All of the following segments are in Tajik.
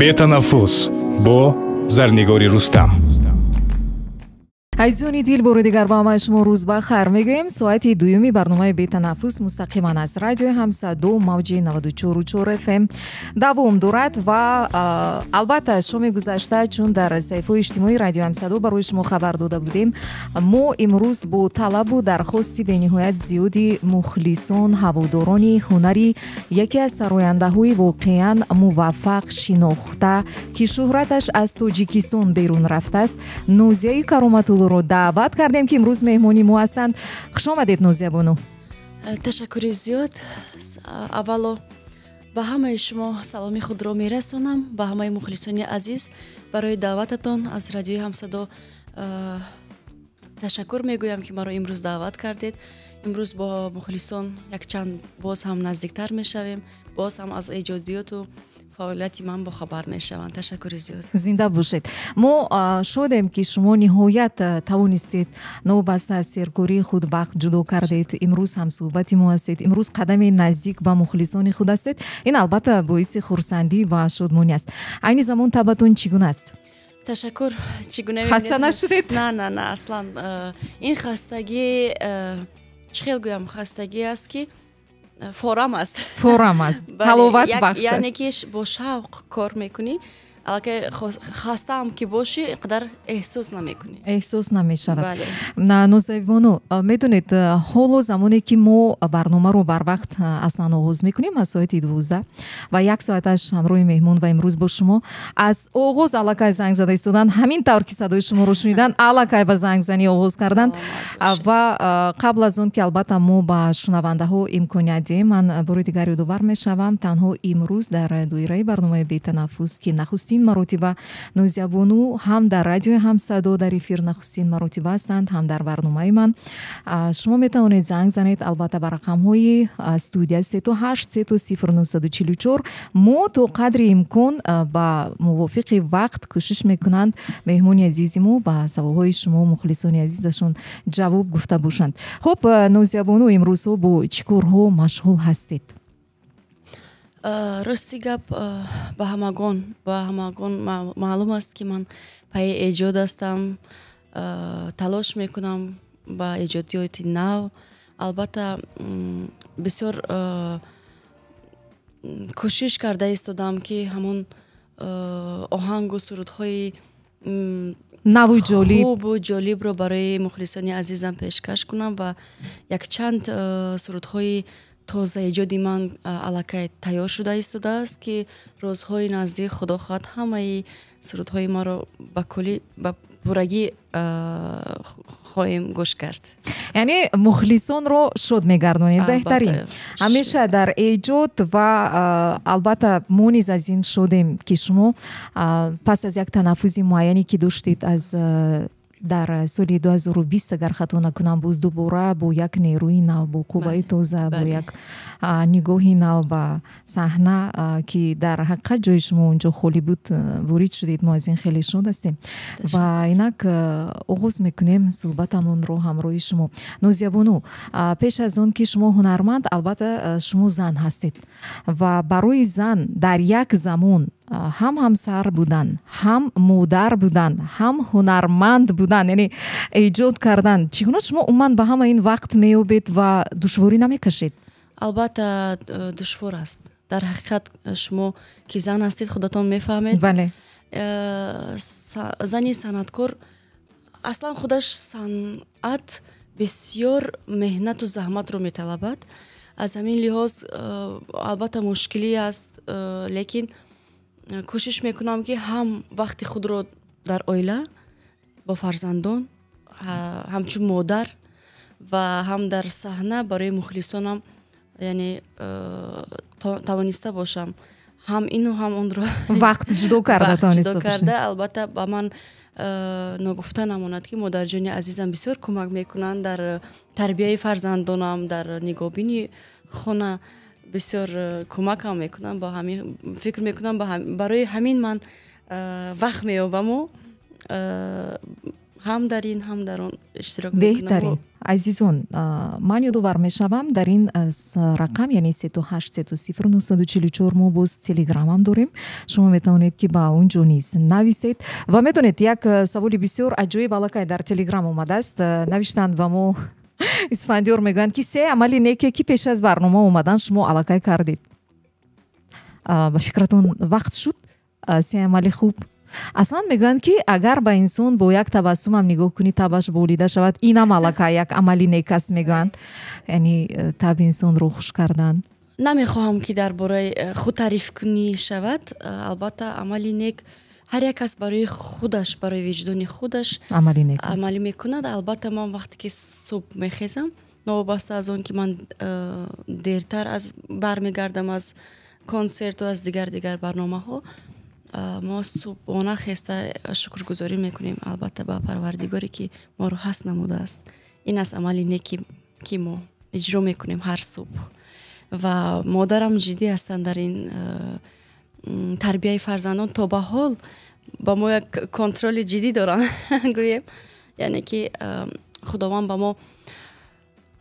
Бетанаффус бо Зарнигори Рустам. Азизони дил, бори дигар ба ҳамаи шумо рӯз ба хайр мегӯем. Соати дуюми барномаи «Бетанаффус» мустақиман аз радиои Ҳамсадо, мавҷи 94,4 ФМ давом дорад. Ва албатта, шоми гузашта, чун дар саҳифаҳои иҷтимоии радиои Ҳамсадо барои шумо хабар дода будем, мо имрӯз бо талабу дархости бениҳоят зиёди мухлисон, ҳаводорони ҳунари яке аз сарояндаҳои воқеан муваффақ, шинохта, ки шӯҳраташ аз Тоҷикистон берун рафтааст, Нозияи Кароматуллоро даъват кардем, ки имрӯз меҳмони мо ҳастанд. Хуш омадед, Нозия бону. Ташаккури зиёд. Аввало ба ҳамаи шумо саломи худро мерасонам, ба ҳамаи мухлисони азиз. Барои даъвататон аз радиои Ҳамсадо ташаккур мегӯям, ки маро имрӯз даъват кардед. Имрӯз бо мухлисон якчанд боз ҳам наздиктар мешавем, боз ҳам аз эҷодиёту фаъолияти ман бохабар мешаванд. Ташаккури зиёд. Зинда бошед. Мо шодем, ки шумо ниҳоят тавонистед, новобаста аз серкории худ, вақт ҷудо кардед, имрӯз ҳамсӯҳбати мо ҳастед, имрӯз қадаме наздик ба мухлисони худ ҳастед. Ин албатта боиси хурсандӣ ва шодмонӣ аст. Айни замон табатон чӣ гуна аст? Ташаккур. Чӣ гуна? Хаста нашудед? На, аслан ин хастагӣ, чӣ хел гӯям, хастагӣ аст, ки форам аст. Форам аст, ҳаловат бахш. Яъне ки бо шавқ кор мекунӣ, аллакай хастаам ки бошӣ, ин қадар эҳсос намекунӣ. Эҳсос намешавад. Нозия бону, медонед, ҳоло замоне ки мо барномаро барвақт аслан оғоз мекунем, аз соати 12, ва як соаташ ҳамроҳи меҳмон ва имрӯз бо шумо, аз оғоз аллакай занг зада истодан. Ҳамин тавр ки садои шуморо шунидан, аллакай ба зангзанӣ оғоз карданд. Ва қабл аз он ки албатта мо ба шунавандаҳо имконият диҳем, ман бори дигар ёдовар мешавам: танҳо имрӯз дар доираи барномаи «Бетанаффус», ки нахустин маротиба Нозиябону ҳам дар радиои Ҳамсадо дар эфир нахустин маротиба ҳастанд, ҳам дар барномаи ман, шумо метавонед занг занед, албатта, ба рақамҳои студия 3 8 3 0 944. Мо то қадри имкон ба мувофиқи вақт кӯшиш мекунанд, меҳмони азизи мо ба саволҳои шумо, мухлисони азизашон, ҷавоб гуфта бошанд. Хуб, Нозиябону, имрӯзҳо бо чӣ корҳо машғул ҳастед? Рости гап, ба ҳамагон маълум аст, ки ман пайи эҷод ҳастам, талош мекунам ба эҷодиёти нав. Албатта, бисёр кӯшиш карда истодам, ки ҳамон оҳангу сурудҳои наву ҷолиб, хубу ҷолибро барои мухлисони азизам пешкаш кунам. Ва якчанд сурудҳои тозаэҷоди ман аллакай тайёр шуда истодааст, ки рӯзҳои наздик, худо хоҳад, ҳамаи сурудҳои маро ба куллӣ, ба пуррагӣ хоҳем гӯш кард. Яъне мухлисонро шод мегардонед. Беҳтарин, ҳамеша дар эҷод. Ва албатта, мо низ аз ин шодем, ки шумо пас аз як танаффузи муайяне, ки доштед аз дар соли 2020, агар хато накунам, боз дубора бо як нерӯи нав, бо қувваи тоза, бо як нигоҳи нав ба саҳна, ки дар ҳақиқат ҷои шумо онҷо холӣ буд, ворид шудед. Мо аз ин хеле шод ҳастем. Ва инак оғоз мекунем суҳбатамонро ҳамроҳи шумо. Нозиябону, пеш аз он ки шумо ҳунарманд, албатта, шумо зан ҳастед ва барои зан дар як замон ҳам ҳамсар будан, ҳам модар будан, ҳам ҳунарманд будан, яъне эҷод кардан, чӣ гуна шумо умуман ба ҳама ин вақт меёбед ва душворӣ намекашед? Албатта, душвор аст. Дар ҳақиқат, шумо ки зан ҳастед, худатон мефаҳмед. Зани санъаткор, аслан худаш санъат бисёр меҳнату заҳматро металабад. Аз ҳамин лиҳоз, албатта, мушкилӣ аст, лекин кӯшиш мекунам, ки ҳам вақти худро дар оила бо фарзандон, ҳамчун модар ва ҳам дар саҳна барои мухлисонам, яъне тавониста бошам ҳам ину, ҳам онро. Вақт ҷудо карда. Тавониста карда. Албатта, ба ман ногуфта намонад, ки модарҷони азизам бисёр кӯмак мекунанд дар тарбияи фарзандонам, дар нигоҳбини хона бисёр кӯмакам мекунанд. Ба ҳамин фикр мекунам, барои ҳамин ман вақт меёбаму. Ҳам дар ин, ҳам дар он иштирок мекунам. Беҳтарин. Азизон, ман ёдовар мешавам, дар ин рақам, яъне 383 0944, мо боз Телеграмам дорем. Шумо метавонед, ки ба он ҷо низ нависед. Ва медонед, як саволи бисёр аҷоиб аллакай дар Телеграм омадааст. Навиштанд ба мо, Исфандиёр, мегӯянд, ки се амали неке, ки пеш аз барнома омадан шумо аллакай кардед. Ба фикратон, вақт шуд се амали хуб? Аслан мегӯянд, ки агар ба инсон бо як табассумам нигоҳ кунӣ, табаш болида шавад, инам аллакай як амали нек аст, мегӯянд. Яъне таби инсонро хуш кардан. Намехоҳам, ки дар бораи худтарифкунӣ шавад. Албатта, амали нек ҳар як кас барои худаш, барои виҷдони худаш амали нек амалӣ мекунад. Албатта, ман вақте ки субҳ мехезам, новобаста аз он ки ман дертар аз бармегардам аз консерту аз дигар барномаҳо, мо субҳона хеста шукргузорӣ мекунем, албатта, ба Парвардигоре, ки моро ҳаст намудааст. Ин аст амали неки, ки мо иҷро мекунем ҳар субҳ. Ва модарам ҷиддӣ ҳастанд дар ин тарбияи фарзандон. То ба ҳол ба мо як контроли ҷиддӣ доранд, гӯем, яъне ки Худованд ба мо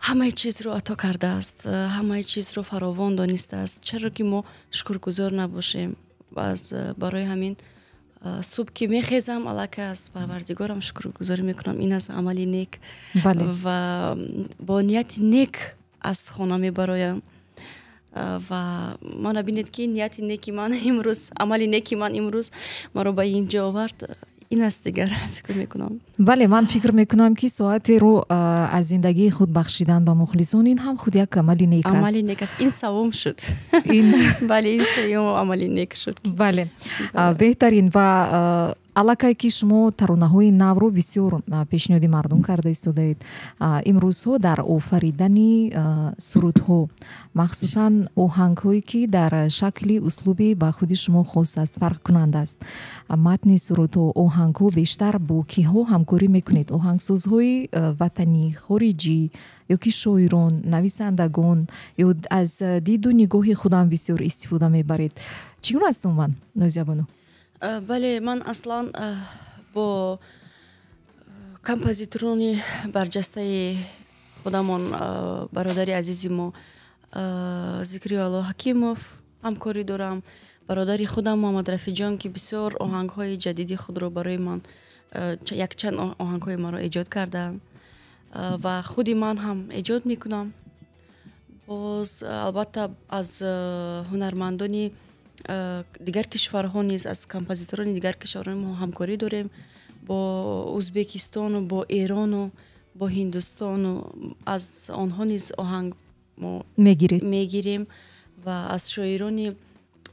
ҳамаи чизро ато кардааст, ҳамаи чизро фаровон донистааст, чаро ки мо шукргузор набошем? Аз барои ҳамин субҳ ки мехезам, аллакай аз Парвардигорам шукргузорӣ мекунам. Ин аст амали нек. Ва бо нияти нек аз хона мебароям. Ва мана бинед, ки нияти неки ман имрӯз, амали неки ман имрӯз маро ба ин ҷо овард. Ин аст дигар, фикр мекунам. Бале, ман фикр мекунам, ки соатеро аз зиндагии худ бахшидан ба мухлисон, ин ҳам худ як амали нек аст. Амали нек аст. Ин савум шуд. Бале, ин сеюм амали нек шуд. Бале, беҳтарин. Ва аллакай ки шумо таронаҳои навро бисёр пешниҳоди мардум карда истодаед, имрӯзҳо дар офаридани сурудҳо, махсусан оҳангҳое, ки дар шакли услуби ба худи шумо хос аст, фарқкунанда аст, матни сурудҳо, оҳангҳо, бештар бо киҳо ҳамкорӣ мекунед? Оҳангсозҳои ватанӣ, хориҷӣ ё ки шоирон, нависандагон, ё аз диду нигоҳи худам бисёр истифода мебаред? Чӣ гуна аст умуман, Нозиябону? Бале, ман аслан бо композиторони барҷастаи худамон, бародари азизи мо Зикриалло Ҳакимов ҳамкорӣ дорам, бародари худам Муҳаммад Рафиҷон, ки бисёр оҳангҳои ҷадиди худро барои ман, якчанд оҳангҳои маро эҷод кардаанд, ва худи ман ҳам эҷод мекунам. Боз, албатта, аз ҳунармандони дигар кишварҳо низ, аз композиторони дигар кишварҳо мо ҳамкорӣ дорем, бо Ӯзбекистону бо Эрону бо Ҳиндустону, аз онҳо низ оҳанг мо мегиред. Мегирем. Ва аз шоирони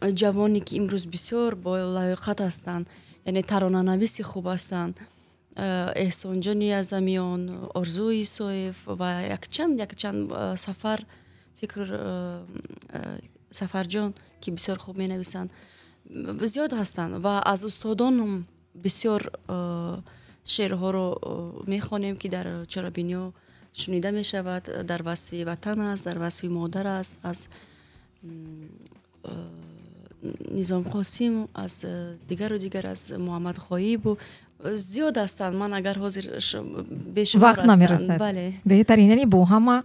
ҷавоне, ки имрӯз бисёр бо лаёқат ҳастанд, яъне таронанависи хуб ҳастанд, Эҳсонҷони Азамиён, Орзу Исоев ва якчанд Сафар, фикр, Сафарҷон, ки бисёр хуб менависанд, зиёд ҳастанд. Ва аз устодонам бисёр шеърҳоро мехонем, ки дар чорабиниҳо шунида мешавад. Дар васфи ватан аст, дар васфи модар аст, аз Низом Қосим, аз дигару дигар, аз Муҳаммад Ғоибу, зиёд ҳастанд. Ман агар ҳозир вақт намерасад. Беҳтарин. Яъне бо ҳама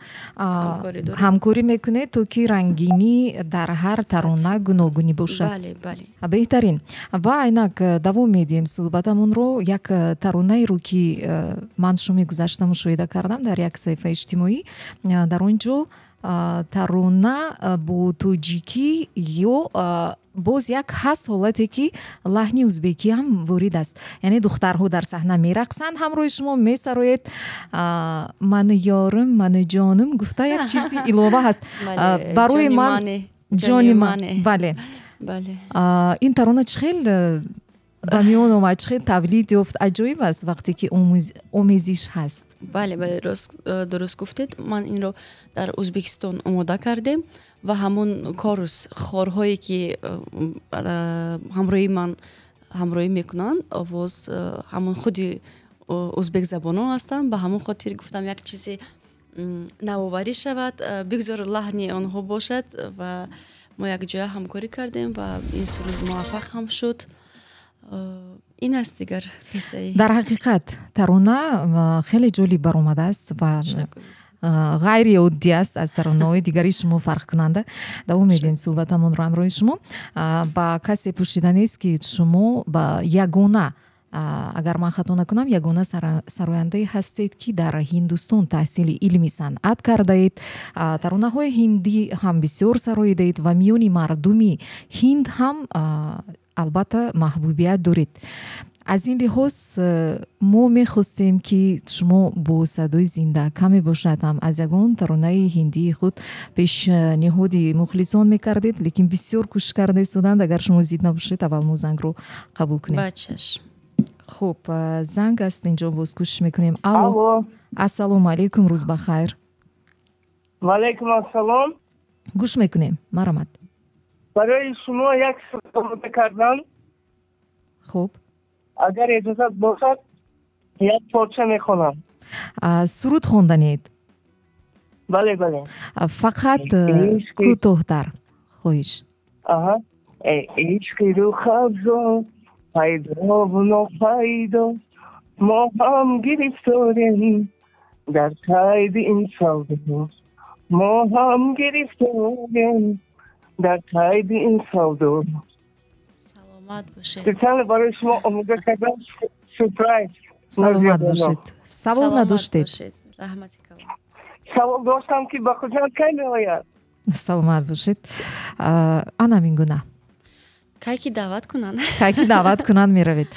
ҳамкорӣ мекунед, то ки рангинӣ дар ҳар тарона гуногунӣ бошад. Беҳтарин. Ва айнак давом медиҳем суҳбатамонро. Як таронаеро, ки ман шуми гузашта мушоҳида кардам дар як саҳифаи иҷтимоӣ, дар он ҷо тарона бо тоҷикӣ ё боз як ҳаст ҳолате, ки лаҳни узбекӣ ҳам ворид аст, яъне духтарҳо дар саҳна мерақсанд, ҳамроҳи шумо месароед. «Мани ёрим, мани ҷоним» гуфта, як чизи илова ҳаст. Барои ман ҷони ман, бале, ин тарона чӣ хел ба миён омад, чӣ хел тавлид ёфт? Аҷоиб аст, вақте ки омезиш ҳаст. Бале, дуруст гуфтед. Ман инро дар Ӯзбекистон омода кардем ва ҳамон корус, хорҳое, ки ҳамроҳи ман ҳамроҳӣ мекунанд, овоз, ҳамон худи ӯзбекзабонон ҳастанд. Ба ҳамон хотир гуфтам, як чизе навоварӣ шавад, бигзор лаҳни онҳо бошад. Ва мо якҷоя ҳамкорӣ кардем ва ин суруд муваффақ ҳам шуд. Ин аст дигар қиссаи. Дар ҳақиқат тарона хеле ҷолиб баромадааст ва ғайриоддӣ аст, аз таронаҳои дигари шумо фарқкунанда. Давом медиҳем суҳбатамонро ҳамроҳи шумо. Ба касе пӯшида нест, ки шумо ба ягона, агар ман хато накунам, ягона сарояндае ҳастед, ки дар Ҳиндустон таҳсили илми санъат кардаед, таронаҳои ҳиндӣ ҳам бисёр сароидаед ва миёни мардуми ҳинд ҳам албатта маҳбубият доред. Аз ин лиҳоз мо мехостем, ки шумо бо садои зинда каме бошад ҳам аз ягон таронаи ҳиндии худ пешниҳоди мухлисон мекардед, лекин бисёр кӯшиш карда истоданд. Агар шумо зид набошед, аввал мо зангро қабул кунем. Ба чашм. Хуб, занг аст инҷо, боз кӯшиш мекунем. Алло, ассалому алайкум, рӯз ба хайр. Ваалайкум ассалом. Гӯш мекунем, марҳамат. Барои шумо як суол омода кардам. Хуб. Агар иҷозат бошад, як порча мехонам. Суруд хонданед? Бале, бале. Фақат кӯтоҳтар, хоҳиш. Аҳа. Ишқи рухафзо пайдову нопайдо, мо ҳам гирифторем дар қайди ин савдо, мо ҳам гирифторем дар қайди ин савдо. Саломат бошед. Специально барои шумо омода кардам, сюрприз. Саломат бошед. Савол надоштед? Раҳмати калон. Савол доштам, ки ба Хуҷанд кай меояд? Саломат бошед. Ана ҳамин гуна. Кай ки даъват кунанд. Кай ки даъват кунанд, меравед.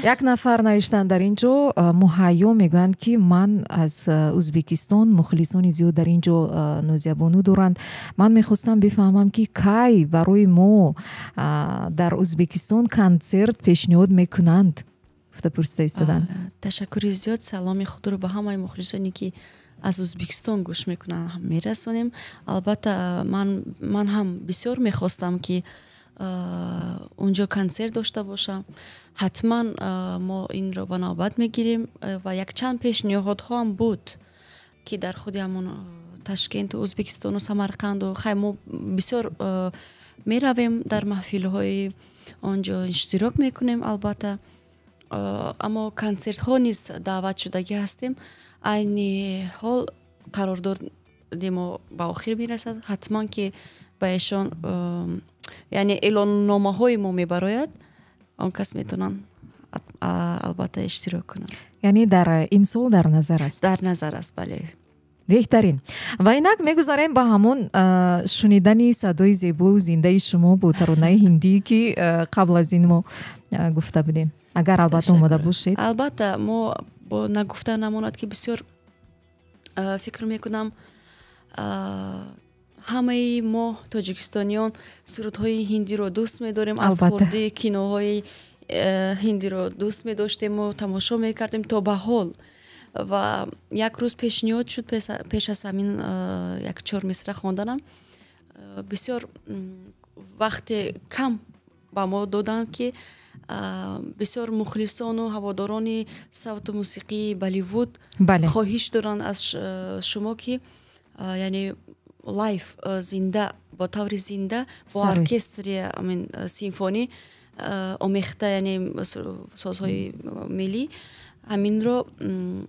Як нафар навиштанд дар ин ҷо, Муҳайё, мегӯянд, ки ман аз Ӯзбекистон, мухлисони зиёд дар ин ҷо Нозиябону доранд. Ман мехостам бифаҳмам, ки кай барои мо дар Ӯзбекистон консерт пешниҳод мекунанд, гуфта пурсида истоданд. Ташаккури зиёд. Саломи худро ба ҳамаи мухлисоне, ки аз Ӯзбекистон гӯш мекунанд, мерасонем. Албатта, ман ҳам бисёр мехостам, ки унҷо консерт дошта бошам. Ҳатман мо инро ба навбат мегирем ва якчанд пешниҳодҳо ҳам буд, ки дар худи ҳамон Ташкенту Ӯзбекистону Самарқанду. Хай, мо бисёр меравем, дар маҳфилҳои онҷо иштирок мекунем, албатта, аммо консертҳо низ даъватшудагӣ ҳастем. Айни ҳол қарордоди мо ба охир мерасад. Ҳатман ки ба эшон, яъне эълонномаҳои мо мебарояд, он кас метавонанд албатта иштирок кунанд. Яъне дар имсол дар назар аст? Дар назар аст, бале. Беҳтарин. Ва инак мегузарем ба ҳамон шунидани садои зебою зиндаи шумо бо таронаи ҳиндӣ, ки қабл аз ин мо гуфта будем. Агар албатта омода бошед. Албатта, мо бо нагуфта намонад, ки бисёр фикр мекунам, ҳамаи мо тоҷикистониён сурудҳои ҳиндиро дӯст медорем. Аз хурдӣ киноҳои ҳиндиро дӯст медоштему тамошо мекардем то ба ҳол. Ва як рӯз пешниҳод шуд, пеш аз ҳамин як чор мисра хонданам, бисёр вақте кам ба мо доданд, ки бисёр мухлисону ҳаводорони савту мусиқии Болливуд хоҳиш доранд аз шумо, ки яъне live, зинда, бо таври зинда, бо оркестри симфонӣ омехта, яъне созҳои миллӣ, ҳаминро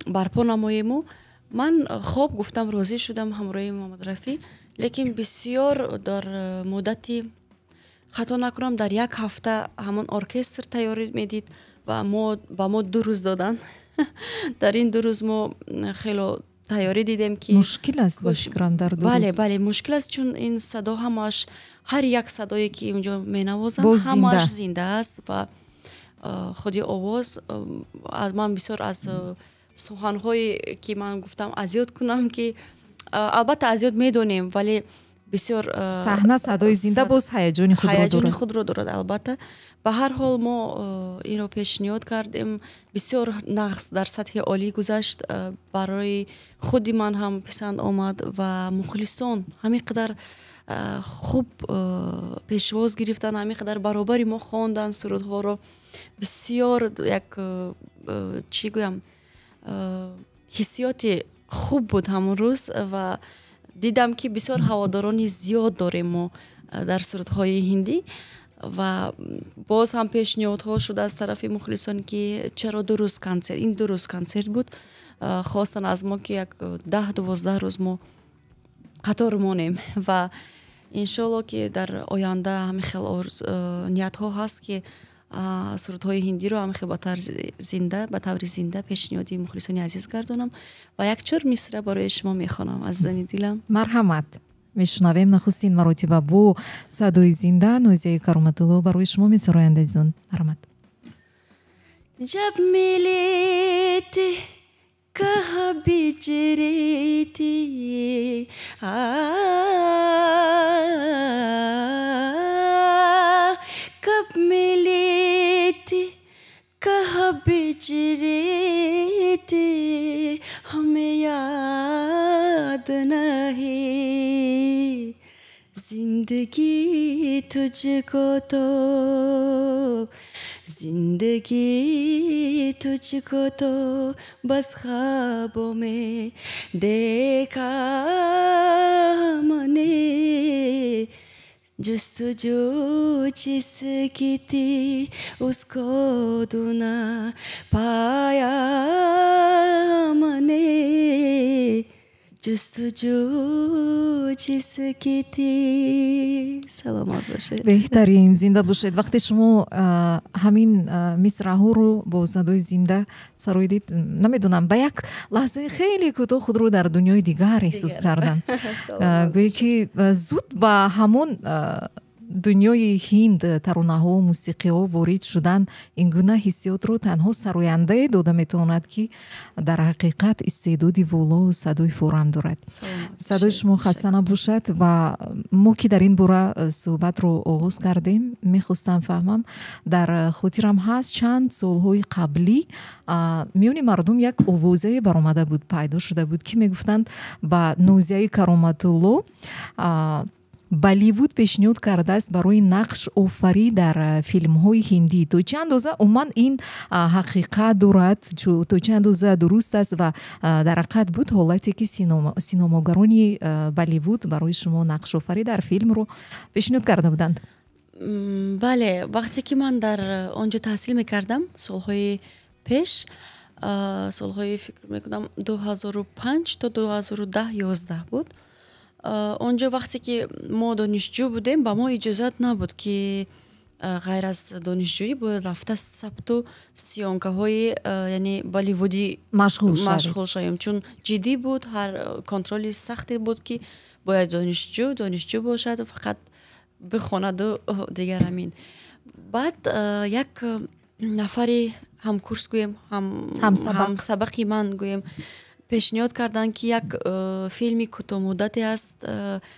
барпо намоему. Ман хоб гуфтам, розӣ шудам ҳамроҳи Муҳаммад Рафӣ, лекин бисёр дар муддати, хато накунам, дар як ҳафта ҳамон оркестр тайёрӣ медид ва ба мо 2 рӯз доданд. Дар ин 2 рӯз мо хело тайёрӣ дидем, ки Мушкил аст, ба фикрам, дар 2 рӯз. Бале, мушкил аст, чун ин садо ҳамааш, ҳар як садое, ки инҷо менавозанд, ҳамааш зинда аст ва худи овоз. Ман бисёр аз суханҳое, ки ман гуфтам, азёд кунам, ки албатта азёд медонем, вале бисёр Саҳна, садои зинда боз ҳаяҷони худро ҳаяҷони худро дорад, албатта. Ба ҳар ҳол, мо инро пешниҳод кардем, бисёр нағз, дар сатҳи олӣ гузашт. Барои худи ман ҳам писанд омад ва мухлисон ҳамин қадар хуб пешвоз гирифтанд, ҳамин қадар баробари мо хонданд сурудҳоро. Бисёр як, чӣ гӯям, ҳиссиёти хуб буд ҳамон рӯз ва дидам, ки бисёр ҳаводорони зиёд дорем мо дар сурудҳои ҳиндӣ. Ва боз ҳам пешниҳодҳо шуда аз тарафи мухлисон, ки чаро 2 рӯз консерт. Ин 2 рӯз консерт буд. Хостанд аз мо, ки як 10-12 рӯз мо қатор монем ва иншоалло, ки дар оянда ҳамин хел ниятҳо ҳаст, ки сурудҳои ҳиндиро ҳамин хел ба таври зинда пешниҳоди мухлисони азиз гардонам ва як чор мисра барои шумо мехонам, азизони дилам. Марҳамат, мешунавем. Нахустин маротиба бо садои зинда Нозияи Кароматулло барои шумо месароянд, азизон, марҳамат. जब मिली थी, कहाँ बिछड़ी थी, आ, कब मिली थी, कहाँ बिछड़ी थी, हमें याद नहीं। जिंदगी तुझको तो, जिंदगी तुझको तो बस ख्वाबों में देखा हमने। जुस्तजू जिसकी थी, उसको ढूंढ पाया हमने। जुस्तजू जिसकी थी। Саломат бошед. Беҳтарин, зинда бошед. Вақте шумо ҳамин мисраҳоро бо садои зинда сароидед, намедонам, ба як лаҳзаи хеле кӯтоҳ худро дар дунёи дигар эҳсос кардам, гӯе ки зуд ба ҳамон дунёи ҳинд, таронаҳо, мусиқиҳо ворид шудан. Ин гуна ҳиссиётро танҳо сарояндае дода метавонад, ки дар ҳақиқат истеъдоди воло, садои форам дорад. Садои шумо хаста набошад. Ва мо ки дар ин бора суҳбатро оғоз кардем, мехостам фаҳмам, дар хотирам ҳаст, чанд солҳои қаблӣ миёни мардум як овозае баромада буд, пайдо шуда буд, ки мегуфтанд, ба Нозияи Кароматулло Болливуд пешниҳод кардааст барои нақш офарӣ дар филмҳои ҳиндӣ. То чӣ андоза умуман ин ҳақиқат дорад, то чӣ андоза дуруст аст ва дар ҳақиқат буд ҳолате, ки синомогарони Болливуд барои шумо нақшофарӣ дар филмро пешниҳод карда буданд? Бале, вақте ки ман дар он ҷо таҳсил мекардам, солҳои пеш, солҳои, фикр мекунам, 2005 то 2010, 11 буд. Он ҷо вақте ки мо донишҷӯ будем, ба мо иҷозат набуд, ки ғайр аз донишҷӯӣ бояд рафта сабту съёмкаҳои, яъне болливудӣ машғул шавем, чун ҷиддӣ буд, ҳар контроли сахте буд, ки бояд донишҷӯ донишҷӯ бошад, фақат бихонаду дигар ҳамин. Баъд як нафари ҳамкурс гӯем, ҳамсабақи ман гӯем, пешниҳод карданд, ки як филми кӯтоҳмуддате аст,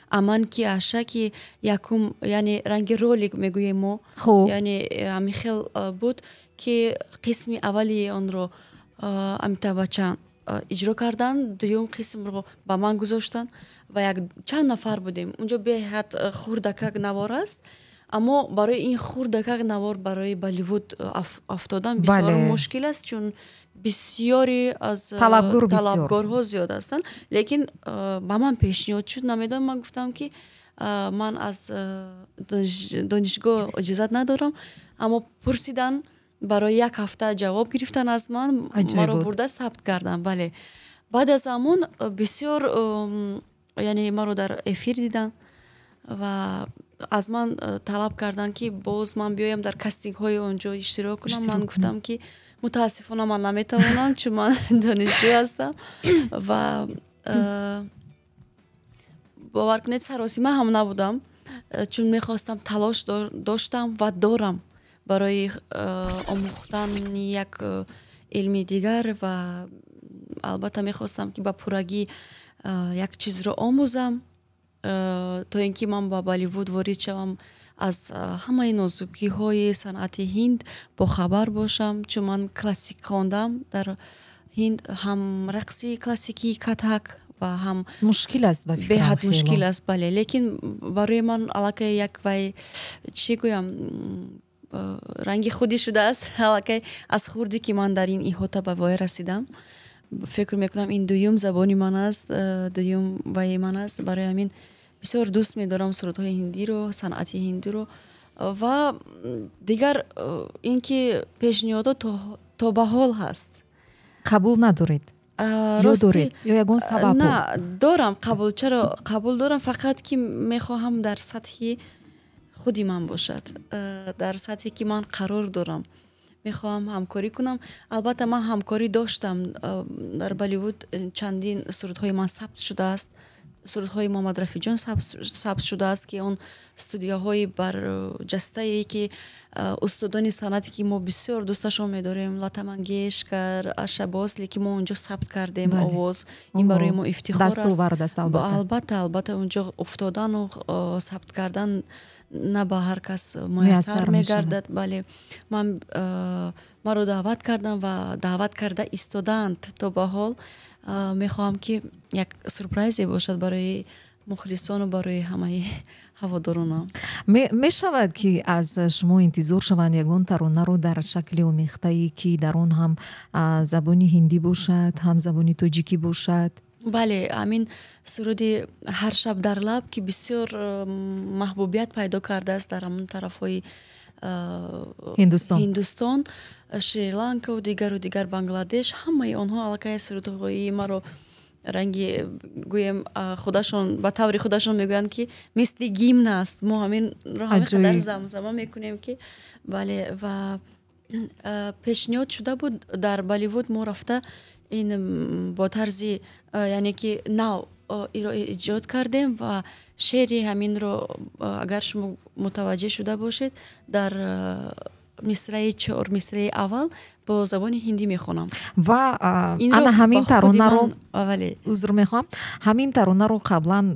Аман ки Аша, ки якум, яъне ранги ролик мегӯем мо, яъне ҳамин хел буд, ки қисми аввали онро Амитаб Баччан иҷро карданд, дуюм қисмро ба ман гузоштанд ва як чанд нафар будем. Унҷо беҳад хурдакак навор аст, аммо барои ин хурдакак навор барои Болливуд афтодан бисёр мушкил аст, чун бисёре аз талабгорҳо зиёд ҳастанд. Лекин ба ман пешниҳод шуд, намедонам, ман гуфтам, ки ман аз донишгоҳ иҷозат надорам, аммо пурсидан, барои як ҳафта ҷавоб гирифтан аз ман, маро бурда сабт карданд. Бале, баъд аз ҳамон бисёр, яъне маро дар эфир диданд ва аз ман талаб карданд, ки боз ман биёям, дар кастингҳои он ҷо иштирок кунам. Ман гуфтам, ки мутаассифона, ман наметавонам, чун ман донишҷӯ ҳастам. Ва бовар кунед, саросима ҳам набудам, чун мехостам, талош доштам ва дорам барои омӯхтани як илми дигар ва албатта мехостам, ки ба пуррагӣ як чизро омӯзам, то ин ки ман ба Болливуд ворид шавам, аз ҳамаи нозукиҳои санъати ҳинд бохабар бошам, чун ман классик хондам дар ҳинд, ҳам рақси классикии катак ва ҳам Мушкил аст ба фикрам. Беҳад мушкил аст, бале, лекин барои ман аллакай як, вай, чӣ гӯям, ранги худӣ шудааст. Аллакай аз хурдӣ ки ман дар ин иҳота ба воя расидам, фикр мекунам, ин дуюм забони ман аст, дуюм ваи ман аст. Барои ҳамин бисёр дӯст медорам сурудҳои ҳиндиро, санъати ҳиндиро. Ва дигар ин ки пешниҳодот то ба ҳол ҳаст. Қабул надоред ё доред, ё ягон сабаб? На, дорам қабул. Чаро, қабул дорам, фақат ки мехоҳам дар сатҳи худи ман бошад, дар сатҳе ки ман қарор дорам, мехоҳам ҳамкорӣ кунам. Албатта, ман ҳамкорӣ доштам дар Болливуд, чандин сурудҳои ман сабт шудааст, сурудҳои Муҳаммад Рафиҷон сабт шудааст, ки он студияҳои барҷастае ки устодони санъате ки мо бисёр дӯсташон медорем, Лата Мангешкар, Аша Босли, ки мо онҷо сабт кардем овоз, ин барои мо ифтихор аст. Албатта, албатта, онҷо уфтодану сабт кардан на ба ҳар кас муяссар мегардад. Бале, ман маро даъват кардам ва даъват карда истодаанд то ба ҳол. Мехоҳам, ки як сюрпризе бошад барои мухлисону барои ҳамаи ҳаводоронам. Мешавад, ки аз шумо интизор шаванд ягон таронаро дар шакли омехтае, ки дар он ҳам забони ҳиндӣ бошад, ҳам забони тоҷикӣ бошад? Бале, ҳамин суруди «Ҳар шаб дар лаб», ки бисёр маҳбубият пайдо кардааст дар ҳамон тарафҳои Ҳиндустон, Шри-Ланкаву дигару дигар, Бангладеш, ҳамаи онҳо аллакай сурудҳои маро ранги гӯем худашон, ба таври худашон мегӯянд, ки мисли гимн аст, мо ҳаминро ҳамин қадар замзама мекунем, ки бале. Ва пешниҳод шуда буд дар Болливуд, мо рафта ин бо тарзи, яъне ки нав иро эҷод кардем ва шеъри ҳаминро, агар шумо мутаваҷҷеҳ шуда бошед, дар мисраи чор мисраи аввал бо забони ҳиндӣ мехонам. Ва ана ҳамин таронаро, узр мехоҳам, ҳамин таронаро қаблан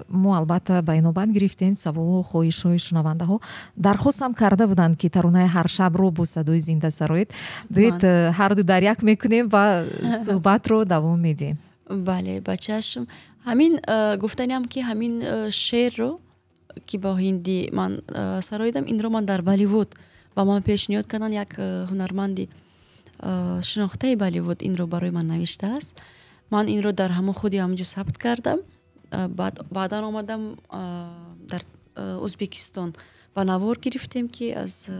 мо албатта ба инобат гирифтем. Саволу хоҳишҳои шунавандаҳо дархостам карда буданд, ки таронаи «Ҳаршабро» бо садои зинда сароед. Биёед, ҳарду дар як мекунем ва суҳбатро давом медиҳем. Бале, ба чашм. Ҳамин гуфтаниам, ки ҳамин шеърро, ки бо ҳиндӣ ман сароидам, инро ман дар Болливуд ба ман пешниҳод карданд. Як ҳунарманди шинохтаи Болливуд инро барои ман навиштааст. Ман инро дар ҳамон худи ҳамонҷо сабт кардам. Баъдан омадам дар Ӯзбекистон ба навор гирифтем, ки аз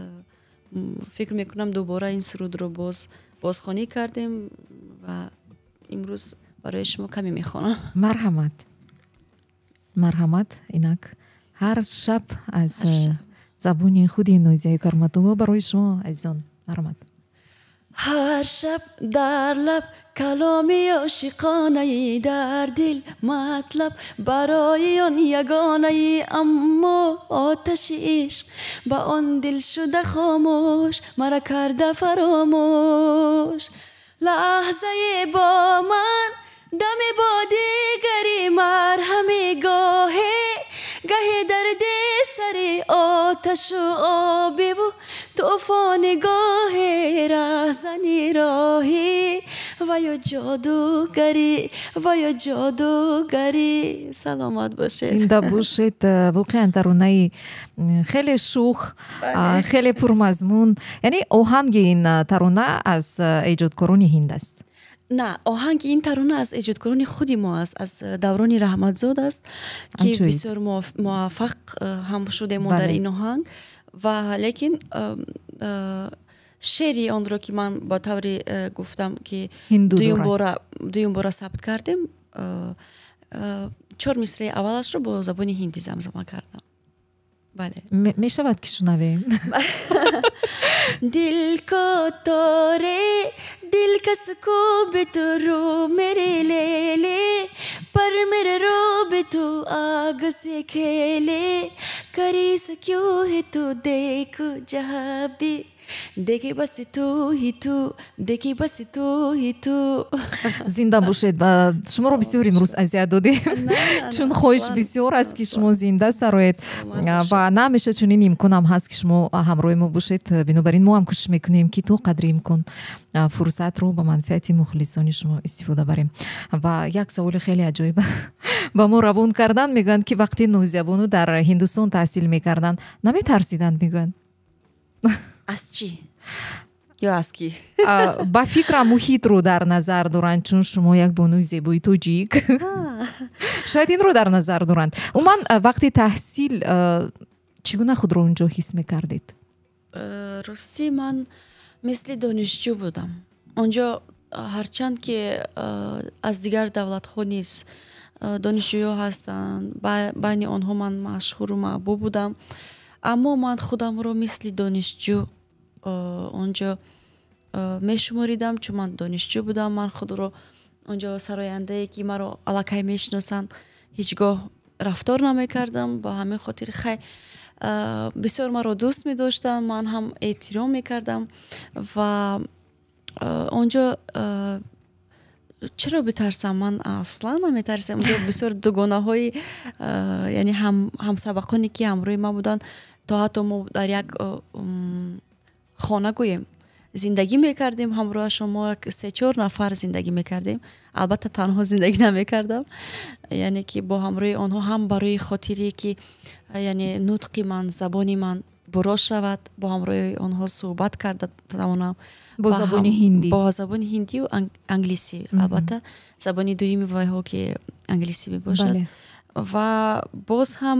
фикр мекунам, дубора ин сурудро боз бозхонӣ кардем ва имрӯз барои шумо каме мехонам. Марҳамат, марҳамат. Инак, «Ҳар шаб» аз забони худи Нозияи Кароматулло барои шумо, азизон, марҳамат. Ҳар шаб дар лаб каломи ошиқонаи, дар дил матлаб барои он ягонаи, аммо оташи ишқ ба он дил шуда хомӯш, мара карда фаромӯш. Лаҳзае бо ман, даме бо дигари, марҳами гоҳе гаҳе дарди сари, оташу обиву тӯфони, гоҳе раҳзани роҳӣ ва ё ҷодугарӣ, ва ё ҷодугарӣ. Саломат бошед. Зинда бошед. Воқеан таронаи хеле шӯх, хеле пурмазмун. Яъне оҳанги ин тарона аз эҷодкорони ҳинд аст? На, оҳанги ин тарона аз эҷодкорони худи мо аст, аз Даврони Раҳматзод аст, ки бисёр муваффақ ҳам шудем мо дар ин оҳанг. Ва лекин шеъри онро, ки ман ба тавре гуфтам, ки дуюм бора сабт кардем, чор мисраи аввалашро бо забони ҳиндӣ замзама кардам, бале. Мешавад, ки шунавем? दिल को तोरे, दिल का सुकून भी तू, रूह मेरे ले ले, पर मेरे रूह भी तू आग से खेले। करी सा क्यों है तू, देख जहाँ भी देखे बस तू ही तू, देखे बस तू ही तू. Зинда бошед. Шуморо бисёр имрӯз азият додем, чун хоҳиш бисёр аст, ки шумо зинда сароед, ва на ҳамеша чунин имконам ҳаст, ки шумо ҳамроҳи мо бошед. Бинобар ин мо ҳам кӯшиш мекунем, ки то қадри имкон фурсатро ба манфиати мухлисони шумо истифода барем. Ва як саволи хеле аҷоиб ба мо равон кардан. Мегӯянд, ки вақте Нозиябону дар Ҳиндустон таҳсил мекарданд, наметарсиданд, мегӯянд. Аз чӣ ё аз кӣ? Ба фикрам, муҳитро дар назар доранд, чун шумо як бонуи зебои тоҷик, шояд инро дар назар доранд. Умуман, вақти таҳсил Чӣ гуна худро он ҷо ҳис мекардед? Ростӣ, ман мисли донишҷӯ будам онҷо, ҳарчанд ки аз дигар давлатҳо низ донишҷӯё ҳастанд, байни онҳо ман машҳуру маҳбуб будам, аммо ман худамро мисли донишҷӯ онҷо мешуморидам, чун ман донишҷӯ будам. Ман худро онҷо сарояндае, ки маро аллакай мешиносанд, ҳеҷ гоҳ рафтор намекардам. Ба ҳамин хотир, хай, бисёр маро дӯст медоштанд, ман ҳам эҳтиром мекардам. Ва онҷо чаро битарсам? Ман аслан наметарсам. Онҷо бисёр дугонаҳои, яъне ҳамсабақоне, ки ҳамроҳи ман буданд, то ҳатто мо дар як хона, гӯем, зиндагӣ мекардем ҳамроҳашон. Мо як се-чор нафар зиндагӣ мекардем. Албатта, танҳо зиндагӣ намекардам, яъне ки бо ҳамроҳи онҳо ҳам, барои хотире ки, яъне, нутқи ман, забони ман буро шавад, бо ҳамроҳи онҳо суҳбат карда тавонам. Бо забони ҳиндӣ? Бо забони ҳиндию англисӣ. Албатта, забони дуюми вайҳо ки англисӣ мебошад. Ва боз ҳам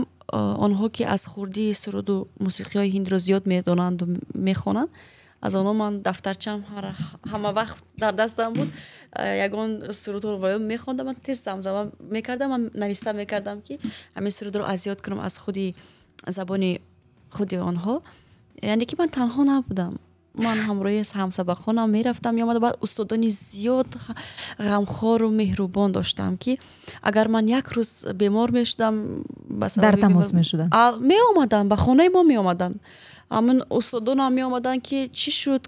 онҳо, ки аз хурдӣ суруду мусиқиҳои ҳиндро зиёд медонанду мехонанд, аз онҳо ман дафтарчам ҳама вақт дар дастам буд. Ягон сурудҳоро ваё мехондам, ман тез замзама мекардам, ман нависта мекардам, ки ҳамин сурудро аз ёд кунам аз худи забони худи онҳо. Яъне ки ман танҳо набудам, ман ҳамроҳи ҳамсабақонам мерафтам, меомадам. Баъд устодони зиёд ғамхору меҳрубон доштам, ки агар ман як рӯз бемор мешудам, дар тамос мешуданд? Меомаданд, ба хонаи мо меомаданд. Ҳамин устодонам меомаданд, ки чӣ шуд,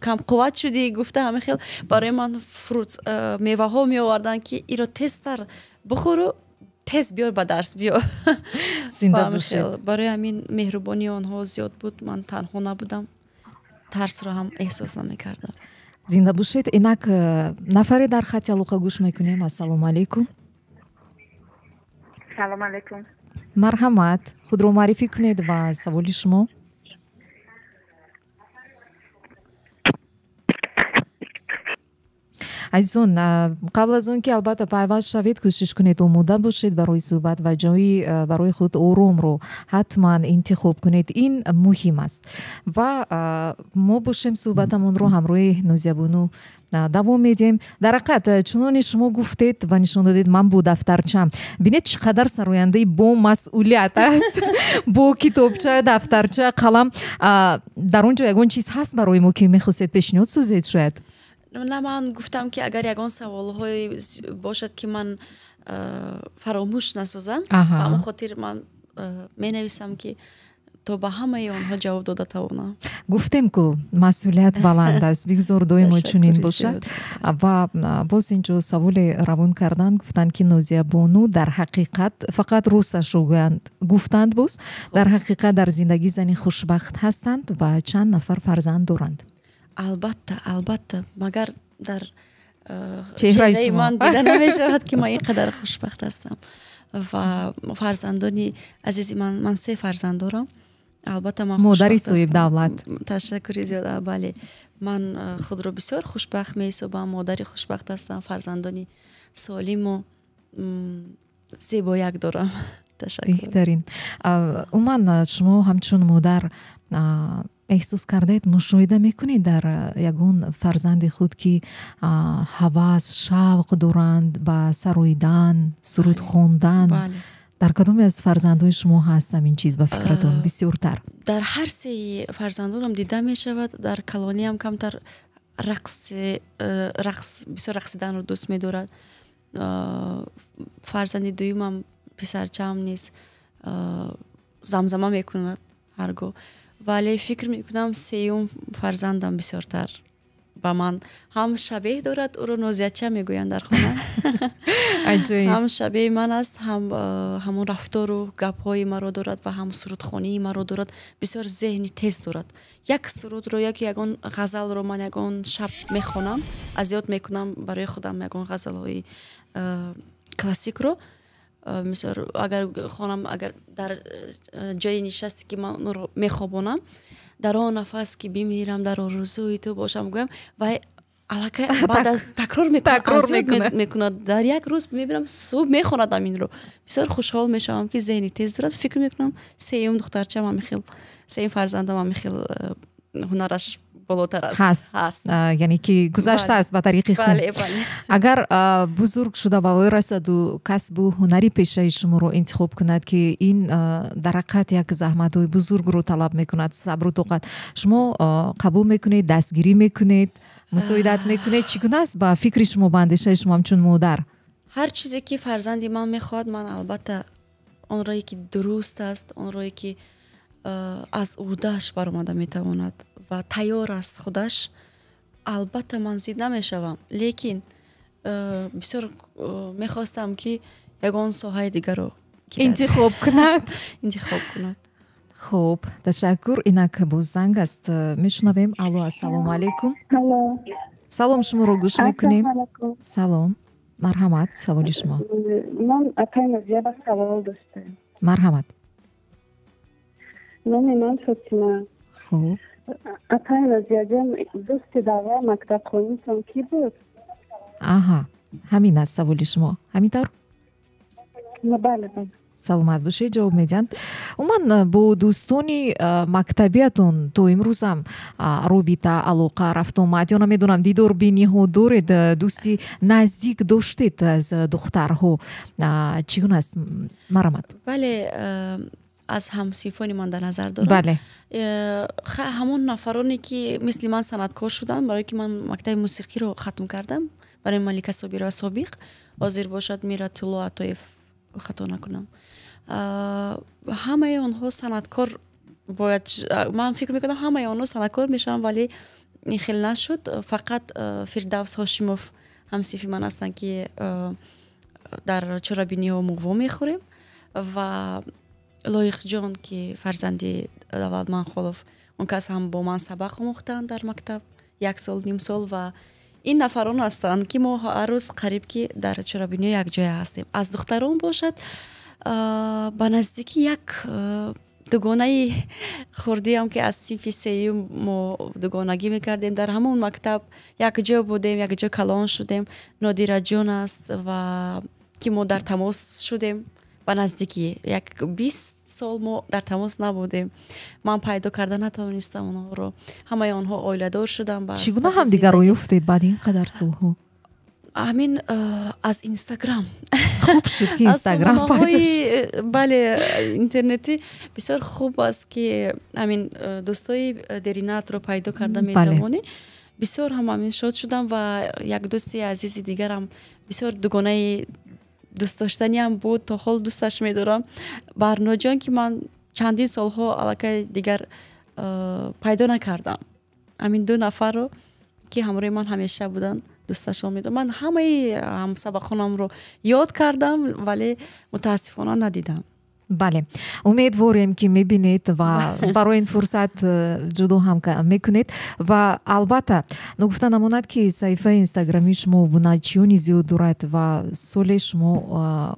камқувват шудӣ, гуфта, ҳамин хел барои ман fruits, меваҳо меоварданд, ки иро тезтар бихӯру тез биёр, ба дарс биё. Зинда бошед. Барои ҳамин меҳрубонии онҳо зиёд буд, ман танҳо набудам, тарсро ҳам эҳсос намекардам. Зинда бошед. Инак нафаре дар хати алоқа, гӯш мекунем. Ассалому алайкум. Салом алайкум. Марҳамат, худро муаррифӣ кунед ва саволи шумо. Азизон, қабл аз он ки, албатта, пайваст шавед, кӯшиш кунед омода бошед барои суҳбат ва ҷои барои худ оромро ҳатман интихоб кунед, ин муҳим аст. Ва мо бошем, суҳбатамонро ҳамроҳи Нозиябону давом медиҳем. Дар ҳақиқат, чуноне шумо гуфтед ва нишон додед, ман бо дафтарчам, бинед, чӣ қадар сарояндаи бомасъулият аст, бо китобча, дафтарча, қалам. Дар он ҷо ягон чиз ҳаст барои мо, ки мехостед пешниҳод созед шояд? На, ман гуфтам, ки агар ягон саволҳое бошад, ки ман фаромӯш насозам, ба ҳамон хотир ман менависам, ки то ба ҳамаи онҳо ҷавоб дода тавонам. Гуфтем ку, масъулият баланд аст, бигзор доимо чунин бошад. Ва боз инҷо саволе равон карданд, гуфтанд, ки Нозиябону дар ҳақиқат, фақат русашро гӯянд, гуфтанд, боз дар ҳақиқат дар зиндагӣ зани хушбахт ҳастанд ва чанд нафар фарзанд доранд? Албатта, албатта, магар дар чеҳраи чеҳраи ман дида намешавад, ки ман ин қадар хушбахт ҳастам? Ва фарзандони азизи ман, ман се фарзанд дорам. Албатта, ман модари соҳибдавлат. Ташаккури зиёд. Бале, ман худро бисёр хушбахт меҳисобам, модари хушбахт ҳастам, фарзандони солиму зебояк дорам. Ташаккур. Беҳтарин. Умуман, шумо ҳамчун модар эҳсос кардаед, мушоҳида мекунед дар ягон фарзанди худ, ки ҳавас, шавқ доранд ба сароидан, суруд хондан? Дар кадоме аз фарзандҳои шумо ҳаст ҳамин чиз, ба фикратон, бисёртар? Дар ҳар сеи фарзандонам дида мешавад. Дар калониам камтар рақс, бисёр рақсиданро дӯст медорад. Фарзанди дуюмам, писарчаам низ замзама мекунад ҳаргоҳ, вале фикр мекунам, сеюм фарзандам бисёртар ба ман ҳам шабеҳ дорад. Ӯро Нозияча мегӯянд дар хона. Ҳам шабеҳи ман аст, ҳам ҳамон рафтору гапҳои маро дорад ва ҳам сурудхонии маро дорад. Бисёр зеҳни тез дорад. Як сурудро, яки ягон ғазалро ман ягон шаб мехонам, аз ёд мекунам барои худам ягон ғазалҳои классикро, мисол, агар хонам, агар дар ҷои нишасте, ки ман онро мехобонам, дар он нафас, ки бимирам, дар орзуи ту бошам, гӯям, вай Аллакай баъд аз такрор мекунад, мекунад. Дар як рӯз мебинам, субҳ мехонад ҳаминро. Бисёр хушҳол мешавам, ки зеҳни тез дорад. Фикр мекунам, сеюм духтарчам ҳамихел, сеюм фарзандам ҳамихел ҳунараш болотар аст. Ҳаст, яъне ки гузаштааст ба тариқи хун. Агар бузург шуда ба вой расаду касбу ҳунари пешаи шуморо интихоб кунад, ки ин дар ҳақиқат як заҳматҳои бузургро талаб мекунад, сабру тоқат, шумо қабул мекунед, дастгирӣ мекунед, мусоидат мекунед? Чӣ гуна аст ба фикри шумо, ба андешаи шумо ҳамчун модар? Ҳар чизе ки фарзанди ман мехоҳад, ман албатта он роҳе ки дуруст аст, он роҳе ки аз ӯҳдааш баромада метавонад ва тайёр аст худаш, албатта ман зид намешавам. Лекин бисёр мехостам, ки ягон соҳаи дигарро интихоб кунад. Интихоб кунад. Хуб, ташаккур. Инак боз занг аст, мешунавем. Алло, ассалому алайкум. Салом, шуморо гӯш мекунем. Салом, марҳамат, саволи шумо. Ман апай Назия ба савол доштам. Марҳамат. Номи ман Фотима. Хуб. Апай Назияҷон, дӯсти давраи мактабхонитон кӣ буд? Аҳа, ҳамин аст саволи шумо, ҳамин тавр? Бале, бале. Саломат бошед, ҷавоб медиҳанд. Умуман, бо дӯстони мактабиятон то имрӯзам робита, алоқа, рафтуомад ё намедонам, дидорбиниҳо доред? Дӯсти наздик доштед аз духтарҳо? Чӣ гуна аст, марҳамат? Бале, аз ҳамсинфони ман дар назар дорам. Ҳамон нафароне ки мисли ман санъаткор шуданд, барое ки ман мактаби мусиқиро хатм кардам барои Малика Собирова собиқ, ҳозир бошад Миратулло Атоев, хато накунам, ҳамаи онҳо санъаткор бояд, ман фикр мекунам, ҳамаи онҳо санъаткор мешаванд, вале ин хел нашуд. Фақат Фирдавс Ҳошимов ҳамсинфи ман ҳастанд, ки дар чорабиниҳо мо вомехӯрем, ва Лоиқҷон, ки фарзанди Давлат Манхолов, он кас ҳам бо ман сабақ омӯхтанд дар мактаб як сол, ним сол. Ва ин нафарон ҳастанд, ки мо ҳар рӯз қариб ки дар чорабиниҳо якҷоя ҳастем. Аз духтарон бошад, ба наздикӣ як дугонаи хурдиам, ки аз синфи сеюм мо дугонагӣ мекардем, дар ҳамон мактаб якҷо будем, якҷо калон шудем, Нодираҷон аст, ва ки мо дар тамос шудем ба наздикӣ. Як 20 сол мо дар тамос набудем. Ман пайдо карда натавонистам онҳоро, ҳамаи онҳо оиладор шуданд. Чӣ гуна ҳамдигарро ёфтед баъди ин қадар солҳо? Ҳамин аз Инстаграм. Хуб шуд, ки Инстаграм. Бале, интернетӣ бисёр хуб аст, ки ҳамин дӯстои деринаатро пайдо карда метавонӣ. Бисёр ҳам ҳамин шод шудам. Ва як дӯсти азизи дигарам, бисёр дугонаи дӯстдоштаниам буд, то ҳол дӯсташ медорам, Барноҷон, ки ман чандин солҳо аллакай дигар пайдо накардам. Ҳамин ду нафарро, ки ҳамроҳи ман ҳамеша буданд, дӯсташон медорам. Ман ҳамаи ҳамсабақонамро ёд кардам, вале мутаассифона надидам. Бале, умедворем, ки мебинед ва барои ин фурсат ҷудо ҳам мекунед. Ва албатта, ногуфта намонад, ки саҳифаи инстаграмии шумо обуначиёни зиёд дорад ва соле шумо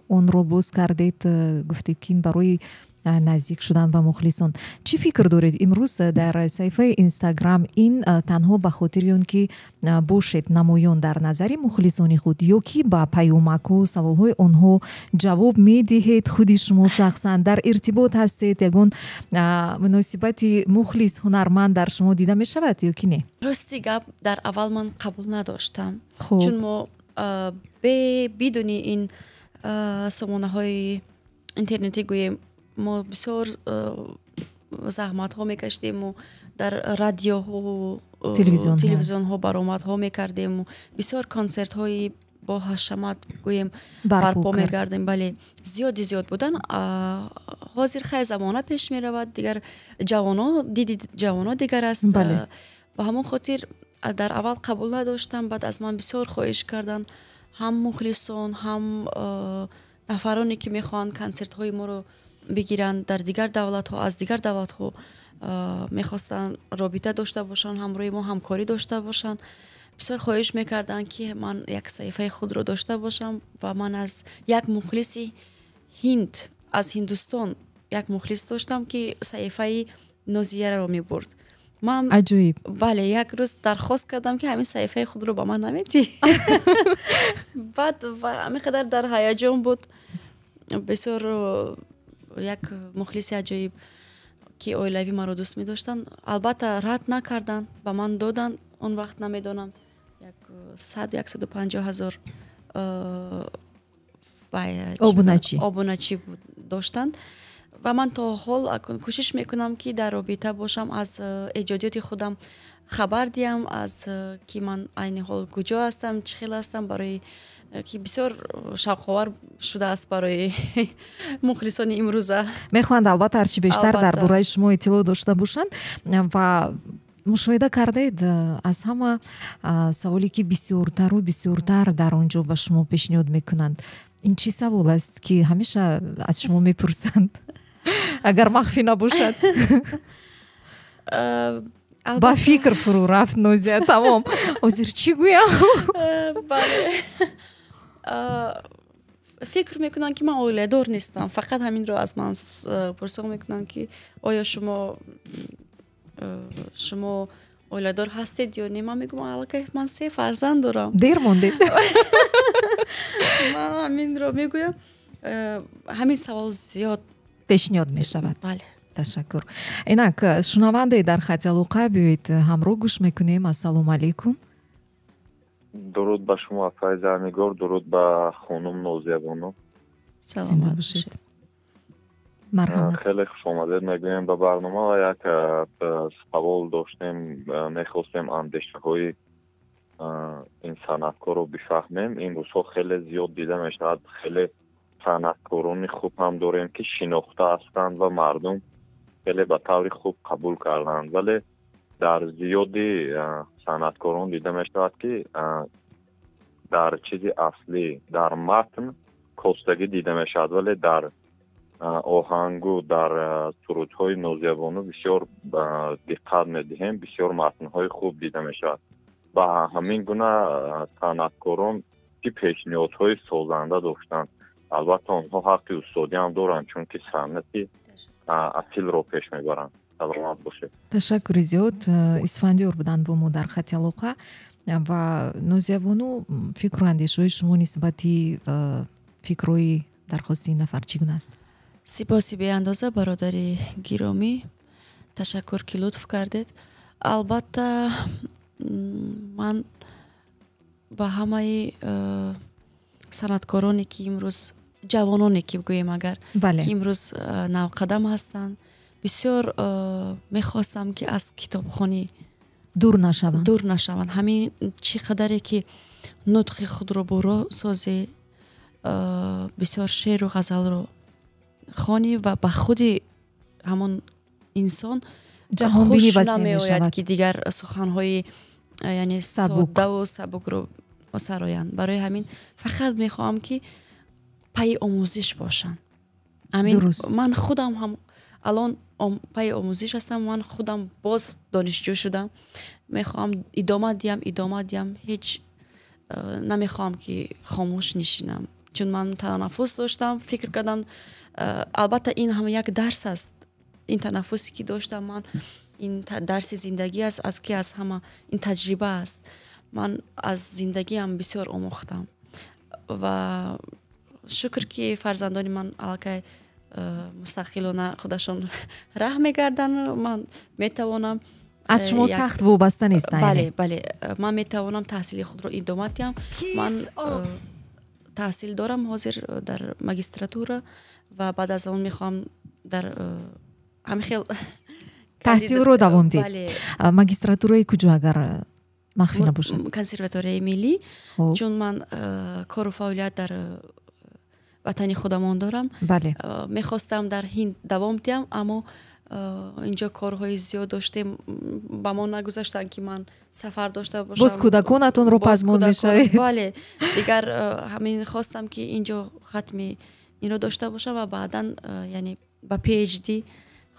онро боз кардед, гуфтед, ки ин барои наздик шудан ба мухлисон. Чӣ фикр доред имрӯз дар саҳифаи Инстаграм? Ин танҳо ба хотири он ки бошед намоён дар назари мухлисони худ ё ки ба паёмакҳо, саволҳои онҳо ҷавоб медиҳед? Худи шумо шахсан дар иртибот ҳастед? Ягон муносибати мухлис ҳунарманд дар шумо дида мешавад ё ки не? Рости гап, дар аввал ман қабул надоштам, чун мо бидуни ин сомонаҳои интернетӣ, гӯем, мо бисёр заҳматҳо мекашидему дар радиоҳо, телевизионҳо баромадҳо мекардему бисёр консертҳои бо ҳашамат, гӯем, барпо мегардем. Бале, зиёди зиёд будан. Ҳозир хай, замона пеш меравад, дигар ҷавоно, диди ҷавоно дигар аст. Ба ҳамон хотир дар аввал қабул надоштам. Баъд аз ман бисёр хоҳиш карданд, ҳам мухлисон, ҳам нафароне, ки мехоҳанд консертҳои моро бигиранд дар дигар давлатҳо, аз дигар давлатҳо мехостанд робита дошта бошанд, ҳамроҳи мо ҳамкорӣ дошта бошанд. Бисёр хоҳиш мекарданд, ки ман як саҳифаи худро дошта бошам. Ва ман аз як мухлиси ҳинд, аз Ҳиндустон як мухлис доштам, ки саҳифаи Нозияро мебурд. Ман Аҷоиб. Бале, як рӯз дархост кардам, ки ҳамин саҳифаи худро ба ман наметӣ. Баъд ҳамин қадар дар ҳаяҷон буд, бисёр як мухлиси аҷоиб, ки оилавӣ маро дӯст медоштанд, албатта, рад накарданд, ба ман доданд. Он вақт намедонам, як 100-150 ҳазор обуначӣ. Обуначӣ доштанд. Ва ман то ҳол кӯшиш мекунам, ки дар робита бошам, аз эҷодиёти худам хабар диҳам, аз ки ман айни ҳол куҷо ҳастам, чӣ хел ҳастам, барои ки бисёр шавқовар шудааст барои мухлисони имрӯза. Мехоҳанд, албатта, ҳарчи бештар дар бораи шумо иттилоъ дошта бошанд. Ва мушоҳида кардаед, аз ҳама саволе, ки бисёртару бисёртар дар он ҷо ба шумо пешниҳод мекунанд, ин чӣ савол аст, ки ҳамеша аз шумо мепурсанд, агар махфӣ набошад? Ба фикр фурӯ рафт Нозия, тамом, ҳозир чӣ гӯям? Бале, фикр мекунанд, ки ман оиладор нестам. Фақат ҳаминро аз ман пурсон мекунанд, ки оё шумо оиладор ҳастед ё не. Ман мегӯям, аллакай ман се фарзанд дорам. Дер мондед. Ман ҳаминро мегӯям. Ҳамин савол зиёд пешниҳод мешавад. Бале. Ташаккур. Инак шунаванде дар хати алоқа, биёед, ҳамроҳ гӯш мекунем. Ассалому алайкум. Дуруд ба шумо, апаи Зарнигор, дуруд ба хонум Нозиябону. Зинда бошед, марҳамат. Хеле хушомадед мегӯем ба барнома ва як савол доштем, мехостем андешаҳои ин санъаткорро бифаҳмем. Ин рӯзҳо хеле зиёд дида мешавад, хеле санъаткорони хуб ҳам дорем, ки шинохта ҳастанд ва мардум хеле ба таври хуб қабул карданд, вале дар зиёди санъаткорон дида мешавад, ки дар чизи аслӣ, дар матн костагӣ дида мешавад, вале дар оҳангу дар сурудҳои Нозиябону бисёр диққат медиҳем, бисёр матнҳои хуб дида мешавад. Ба ҳамин гуна санъаткорон чӣ пешниҳодҳои созанда доштанд? Албатта, онҳо ҳаққи устодӣ ҳам доранд, чунки санъати асилро пеш мебаранд. Саломат бошед. Ташаккури зиёд. Исфандиёр буданд бо мо дар хати алоқа. Ва Нозиябону, фикру андешаҳои шумо нисбати фикрҳои дархости ин нафар чӣ гуна аст? Сипоси беандоза, бародари гиромӣ, ташаккур, ки лутф кардед. Албатта, ман ба ҳамаи санъаткороне, ки имрӯз, ҷавононе, ки гӯем агар, ки имрӯз навқадам ҳастанд, бисёр мехостам, ки аз китобхонӣ дур нашаванд. Дур нашаванд. Ҳамин чӣ қадаре ки нутқи худро буро созӣ, бисёр шеъру ғазалро хонӣ ва ба худи ҳамон инсон ҷаҳонбинӣ хуш васеъ намеояд, мешавад. ки дигар суханҳои яъне сабук. Соддаву сабукро сароянд. Барои ҳамин фақат мехоҳам, ки пайи омӯзиш бошанд. Ҳамин. Ман худам ҳам алон пайи омӯзиш ҳастам. Ман худам боз донишҷӯ шудам, мехоҳам идома диҳам, идома диҳам. Ҳеҷ намехоҳам, ки хомӯш нишинам, чун ман танаффус доштам, фикр кардам, албатта, ин ҳам як дарс аст. Ин танаффусе, ки доштам ман, ин дарси зиндагӣ аст, аз ки аз ҳама ин таҷриба аст. Ман аз зиндагиам бисёр омӯхтам ва шукр, ки фарзандони ман аллакай мустақилона худашон раҳ мегарданд. Ман метавонам аз шумо сахт вобаста нестанд. Бале, ман метавонам таҳсили худро идома диҳам. Ман таҳсил дорам ҳозир дар магистратура ва баъд аз он мехоҳам дар ҳамин хел таҳсилро давом диҳед. Бале. Магистратураи куҷо, агар махфӣ набошад? Консерваторияи миллӣ, чун ман кору фаъолият дар ватани худамон дорам. Мехостам дар ҳинд давом диҳам, аммо инҷо корҳои зиёд доштем, ба мо нагузаштанд, ки ман сафар дошта бошам. Боз кӯдаконатонро Боз пазмон кӯдакон- мешавед. Бале, дигар ҳамин хостам, ки инҷо хатми инро дошта бошам ва баъдан яъне ба PhD,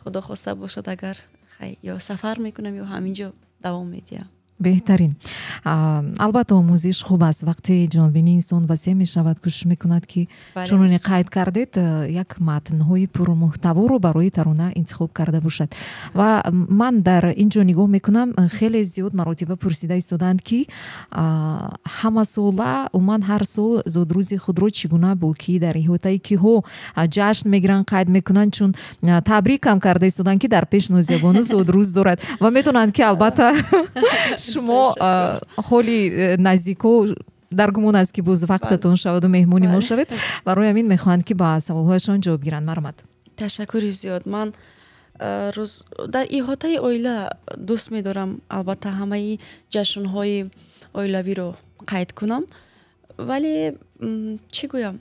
худо хоста бошад агар, хай, ё сафар мекунам, ё ҳаминҷо давом медиҳам. Беҳтарин. Албатта, омӯзиш хуб аст. Вақте ҷонбинии инсон васеъ мешавад, кӯшиш мекунад, ки, чуноне қайд кардед, як матнҳои пурмуҳтаворо барои тарона интихоб карда бошад. Ва ман дар ин ҷо нигоҳ мекунам, хеле зиёд маротиба пурсида истодаанд, ки ҳамасола, умуман ҳар сол зодрӯзи худро чӣ гуна, бо кӣ, дар иҳотаи киҳо ҷашн мегиранд, қайд мекунанд, чун табрикам карда истоданд, ки дар пеш Нозиябону зодрӯз дорад ва медонанд, ки албатта шумо ҳоли наздико дар гумон аст, ки боз вақтатон шаваду меҳмони мо шавед. Барои ҳамин мехоҳанд, ки ба саволҳояшон ҷавоб гиранд. Марҳамат. Ташаккури зиёд. Ман рӯз дар иҳотаи оила дӯст медорам, албатта, ҳамаи ҷашнҳои оилавиро қайд кунам, вале чӣ гӯям,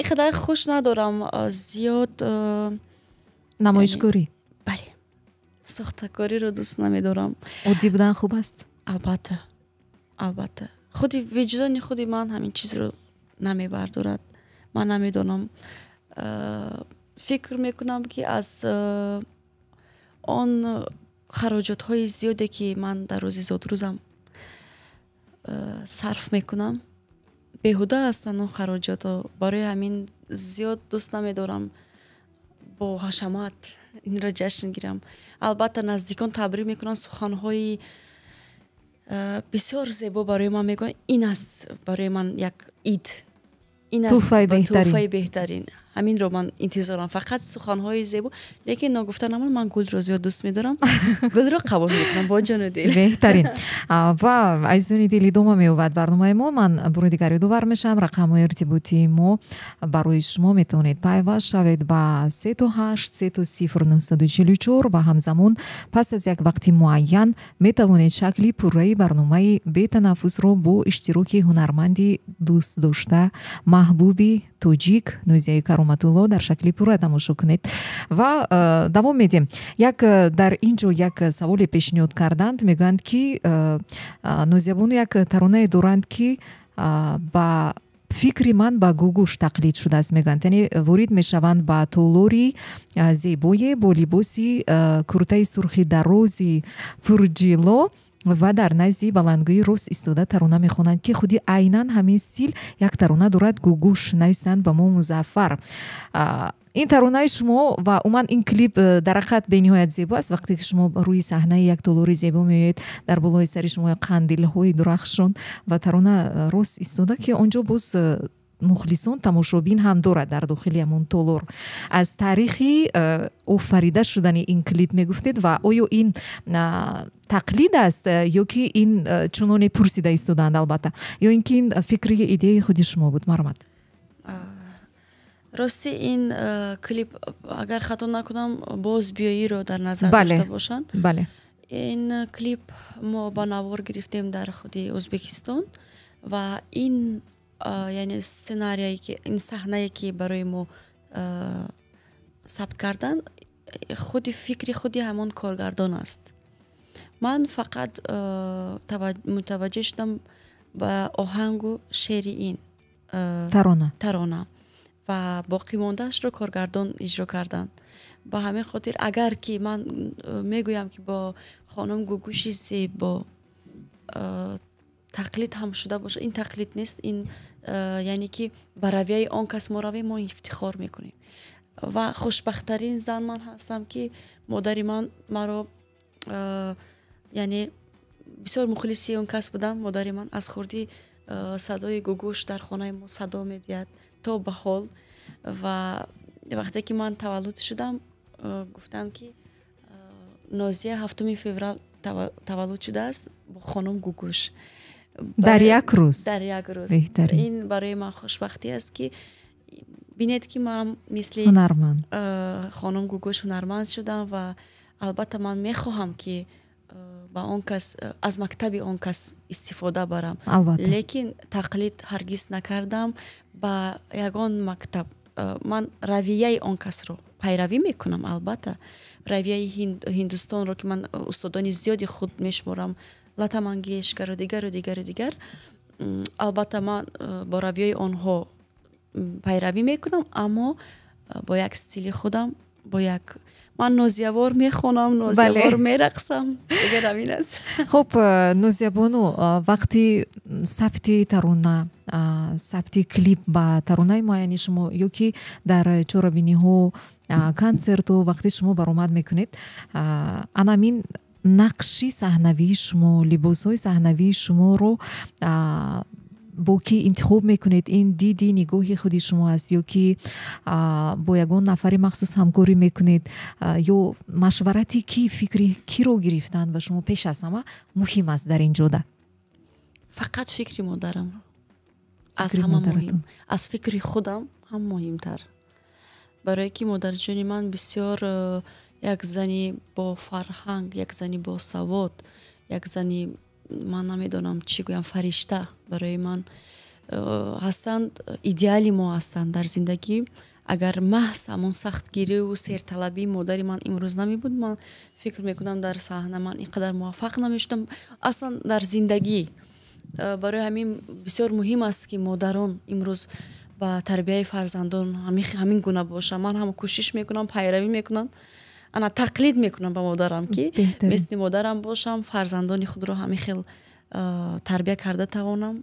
ин қадар хуш надорам зиёд Намоишкорӣ. Бале, сохтакориро дӯст намедорам. Оддӣ будан хуб аст. Албатта, албатта, худи виҷдони худи ман ҳамин чизро намебардорад. Ман намедонам, фикр мекунам, ки аз он хароҷотҳои зиёде, ки ман дар рӯзи зодрӯзам сарф мекунам, беҳуда ҳастанд он хароҷотҳо. Барои ҳамин зиёд дӯст намедорам бо ҳашамат инро ҷашн гирам. Албатта, наздикон табрик мекунанд, суханҳои бисёр зебо барои ман мегӯянд. Ин аст барои ман як ид. Ин аст тӯҳфаи беҳтарин. Ҳаминро ман интизорам, фақат суханҳои зебо. Лекин ногуфта намон, ман гулро зиёд дӯст медорам, гулро қабул мекунам бо ҷону дил. Беҳтарин. Ва, азизони дил, идома меёбад барномаи мо. Ман бори дигар ёдовар мешавам: рақамҳои иртиботии мо барои шумо, метавонед пайваст шавед ба 3 8 3 0 944 ва ҳамзамон пас аз як вақти муайян метавонед шакли пурраи барномаи бетанаффусро бо иштироки ҳунарманди дӯстдошта, маҳбуби тоҷик Нозияи Кароматулло дар шакли пурра тамошо кунед. Ва давом медиҳем. Як дар ин ҷо як саволе пешниҳод карданд, мегӯянд, ки Нозиябону як таронае доранд, ки ба фикри ман ба Гугуш тақлид шудааст, мегӯянд. Яъне ворид мешаванд ба толори зебое бо либоси куртаи сурхи дарози пурҷило ва дар назди баландгӯи рост истода тарона мехонанд, ки худи айнан ҳамин стил як тарона дорад Гугуш, нависанд ба мо Музаффар. Ин таронаи шумо ва умуман ин клип дар ҳақиқат бениҳоят зебо аст. Вақте ки шумо рӯи саҳнаи як толори зебо меоед, дар болои сари шумо қандилҳои дурахшон ва тарона рост истода, ки он ҷо боз мухлисон, тамошобин ҳам дорад дар дохили ҳамон толор. Аз таърихи офарида шудани ин клип мегуфтед ва оё ин тақлид аст ё ки ин чуноне пурсида истодаанд, албатта, ё ин ки ин фикри, идеяи худи шумо буд? Марҳамат. Рости, ин клип, агар хато накунам, боз биёиро дар назар дошта бошанд. Бале. Ин клип мо ба навор гирифтем дар худи Ӯзбекистон ва ин, яъне сценарие ки, ин саҳнае, ки барои мо сабт карданд, худи фикри худи ҳамон коргардон аст. Ман фақат мутаваҷҷеҳ шудам ба оҳангу шеъри ин тарона. Тарона ва боқимондаашро коргардон иҷро карданд. Ба ҳамин хотир, агар ки ман мегӯям, ки бо хонум Гугуши зебо тақлид ҳам шуда бошад, ин тақлид нест. Ин яъне ки ба равияи он кас мо равем, мо ифтихор мекунем. Ва хушбахттарин зан ман ҳастам, ки модари ман маро, яъне бисёр мухлиси он кас будам. Модари ман аз хурдӣ садои Гугуш дар хонаи мо садо медиҳад то ба ҳол. Ва вақте ки ман таваллуд шудам, гуфтанд, ки Нозия 7-уми феврал таваллуд шудааст бо хонум Гугуш. Дар як рӯз. Дар як рӯз. Ин барои ман хушбахтӣ аст, ки бинед, ки ман мисли ҳунарманд хонум Гугуш ҳунарманд шудам. Ва албатта, ман мехоҳам, ки ба он кас, аз мактаби он кас истифода барам, лекин тақлид ҳаргиз накардам ба ягон мактаб. Ман равияи он касро пайравӣ мекунам, албатта, равияи Ҳиндустонро, ки ман устодони зиёди худ мешуморам, Лата Мангешкару дигару дигару дигар. Албатта, ман бо равияи онҳо пайравӣ мекунам, аммо бо як стили худам. Бо як ман нозиявор мехонам, нозиявор мерақсам, дигар ҳамин аст. Хуб, Нозиябону, вақти сабти тарона, сабти клип ба таронаи муайяни шумо ё ки дар чорабиниҳо, консертҳо вақте шумо баромад мекунед, анамин нақши саҳнавии шумо, либосҳои саҳнавии шуморо бо кӣ интихоб мекунед? Ин диди нигоҳи худи шумо аст ё ки бо ягон нафари махсус ҳамкорӣ мекунед, ё машварати кӣ, фикри киро гирифтан ба шумо пеш аз ҳама муҳим аст дар ин ҷода? Фақат фикри модарамро аз ҳама муҳим, аз фикри худам ҳам муҳимтар, барое ки модарҷони ман бисёр як зани бофарҳанг, як зани босавод, як зани, ман намедонам чӣ гӯям, фаришта барои ман ҳастанд, идеали мо ҳастанд дар зиндагӣ. Агар маҳз ҳамон сахтгириву серталабии модари ман имрӯз намебуд, ман фикр мекунам, дар саҳна ман ин қадар муваффақ намешудам, аслан дар зиндагӣ. Барои ҳамин бисёр муҳим аст, ки модарон имрӯз ба тарбияи фарзандон ҳамин гуна бошанд. Ман ҳам кӯшиш мекунам, пайравӣ мекунам, ана тақлид мекунам ба модарам, ки мисли модарам бошам, фарзандони худро ҳамин хел тарбия карда тавонам.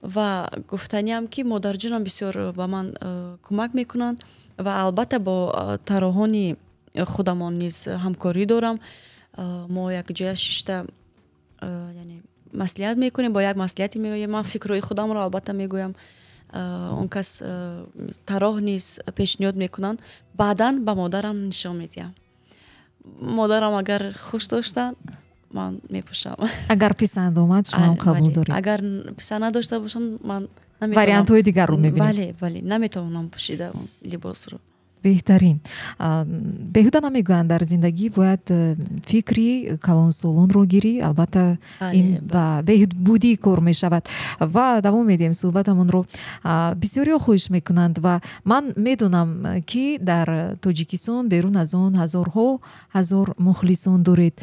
Ва гуфтаниам, ки модарҷонам бисёр ба ман кӯмак мекунанд ва албатта бо тароҳони худамон низ ҳамкорӣ дорам. Мо якҷоя шишта, яъне маслиҳат мекунем, бо як маслиҳате меоем. Ман фикрҳои худамро албатта мегӯям, он кас тароҳ низ пешниҳод мекунанд, баъдан ба модарам нишон медиҳам. Модарам агар хуш доштанд, ман мепӯшам. Агар писанд омад, шумоам қабул доред. Агар писанд надошта бошанд, ман вариантҳои дигарро мебинед. Бале, наметавонам пӯшида он либосро. Беҳтарин. Беҳуда намегӯянд, дар зиндагӣ бояд фикри калонсолонро гирӣ. Албатта, ин ба беҳбудии кор мешавад. Ва давом медиҳем суҳбатамонро. Бисёриҳо хоҳиш мекунанд, ва ман медонам, ки дар Тоҷикистон, берун аз он ҳазорҳо ҳазор мухлисон доред.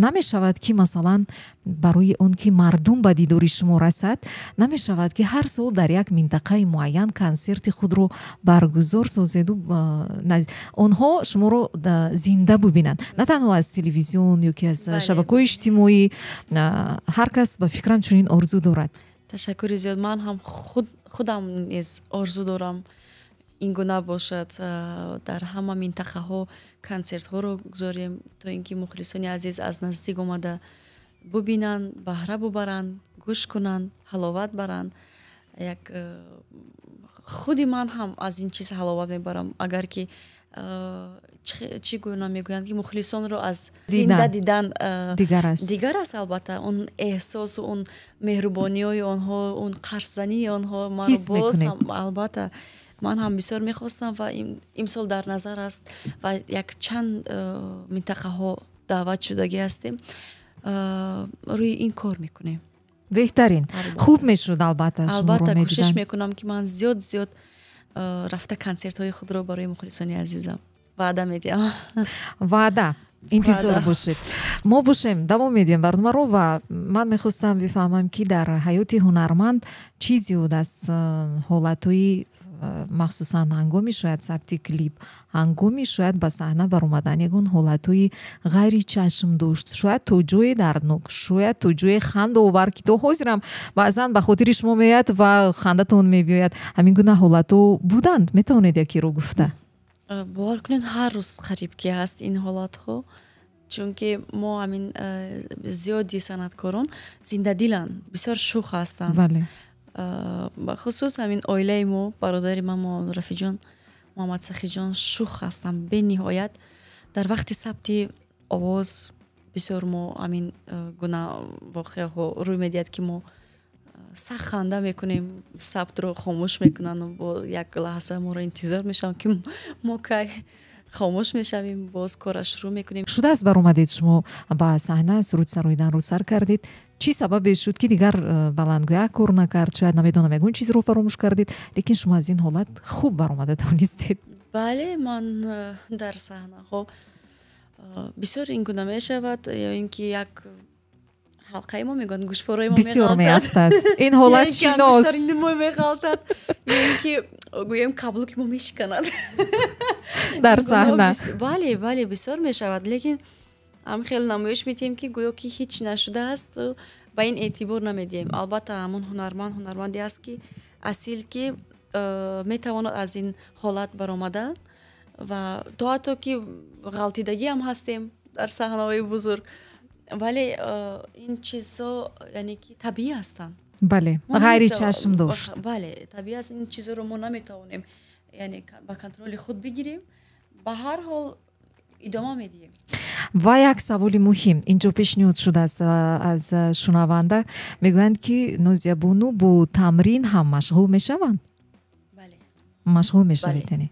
Намешавад, ки масалан, барои он ки мардум ба дидори шумо расад, намешавад, ки ҳар сол дар як минтақаи муайян консерти худро баргузор созеду онҳо шуморо зинда бубинанд, на танҳо аз телевизион ё ки аз шабакаҳои иҷтимоӣ? Ҳар кас, ба фикрам, чунин орзу дорад. Ташаккури зиёд. Ман ҳам худам низ орзу дорам, ин гуна бошад, дар ҳама минтақаҳо консертҳоро гузорем, то ин ки мухлисони азиз аз наздик омада бубинанд, баҳра бубаранд, гӯш кунанд, ҳаловат баранд. Як худи ман ҳам аз ин чиз ҳаловат мебарам, агар ки чӣ гуна мегӯянд, ки мухлисонро аз зинда дидан дигар аст. Албатта, он эҳсосу он меҳрубониҳои онҳо, он қарсзании онҳо маро боз ҳам, албатта, ман ҳам бисёр мехостам. Ва имсол дар назар аст ва якчанд минтақаҳо даъват шудагӣ ҳастем, рӯи ин кор мекунем. Беҳтарин, хуб мешуд, албатта. Албатта, кӯшиш мекунам, ки ман зиёд зиёд рафта консертҳои худро барои мухлисони азизам ваъда медиҳам. Ваъда, интизор бошед. Мо бошем, давом медиҳем барномаро. Ва ман мехостам бифаҳмам, ки дар ҳаёти ҳунарманд чӣ зиёд аст ҳолатҳои, махсусан ҳангоми шояд сабти клип, ҳангоми шояд ба саҳна баромадан, ягон ҳолатҳои ғайричашмдошт, шояд то ҷое дарднок, шояд то ҷое хандаовар, ки то ҳозирам баъзан ба хотири шумо меояд ва хандатон мебиёяд. Ҳамин гуна ҳолатҳо буданд? Метавонед якеро гуфта? Бовар кунед, ҳар рӯз қариб ки ҳаст ин ҳолатҳо, чунки мо ҳамин зиёди санъаткорон зиндадиланд, бисёр шӯх ҳастанд. Бахусус ҳамин оилаи мо, бародари ман Рафиҷон, Муҳаммадсахиҷон шӯх ҳастанд бениҳоят. Дар вақти сабти овоз бисёр мо ҳамин гуна воқеаҳо рӯй медиҳад, ки мо сахт ханда мекунем, сабтро хомӯш мекунанд, бо як лаҳза моро интизор мешаванд, ки мо кай хомӯш мешавем, боз кора шурӯъ мекунем. Шудааст, баромадед шумо ба саҳна, суруд сароиданро сар кардед, чӣ сабабе шуд, ки дигар баландгӯяк кор накард? Шояд, намедонам, ягон чизро фаромӯш кардед, лекин шумо аз ин ҳолат хуб баромада тавонистед. Бале, ман дар саҳнаҳо бисёр ин гуна мешавад, ё ин ки як Ҳалқаи мо мегӯянд, гӯшпораи мо бисёр меафтад. Ин ҳолат шинос мо меғалтад, ё ин ки гӯем, каблуки мо мешиканад дар саҳна. Бале, бале, бисёр мешавад, лекин ҳам хеле намоиш медиҳем, ки гӯё ки ҳеҷ нашудааст, ба ин эътибор намедиҳем. Албатта, ҳамон ҳунарманд ҳунарманде аст, ки асил, ки метавонад аз ин ҳолат баромада, ва то ҳатто ки ғалтидагиам ҳастем дар саҳнаҳои бузург, вале ин чизҳо, яъне ки, табиӣ ҳастанд. Бале, ғайри чашм дошт. Бале, табиӣ аст. Ин чизҳоро мо наметавонем, яъне, ба контроли худ бигирем. Ба ҳар ҳол идома медиҳем. Ва як саволи муҳим инҷо пешниҳод шудааст аз шунаванда. Мегӯянд, ки Нозиябону бо тамрин ҳам машғул мешаванд? Бале. Машғул мешавед, яъне?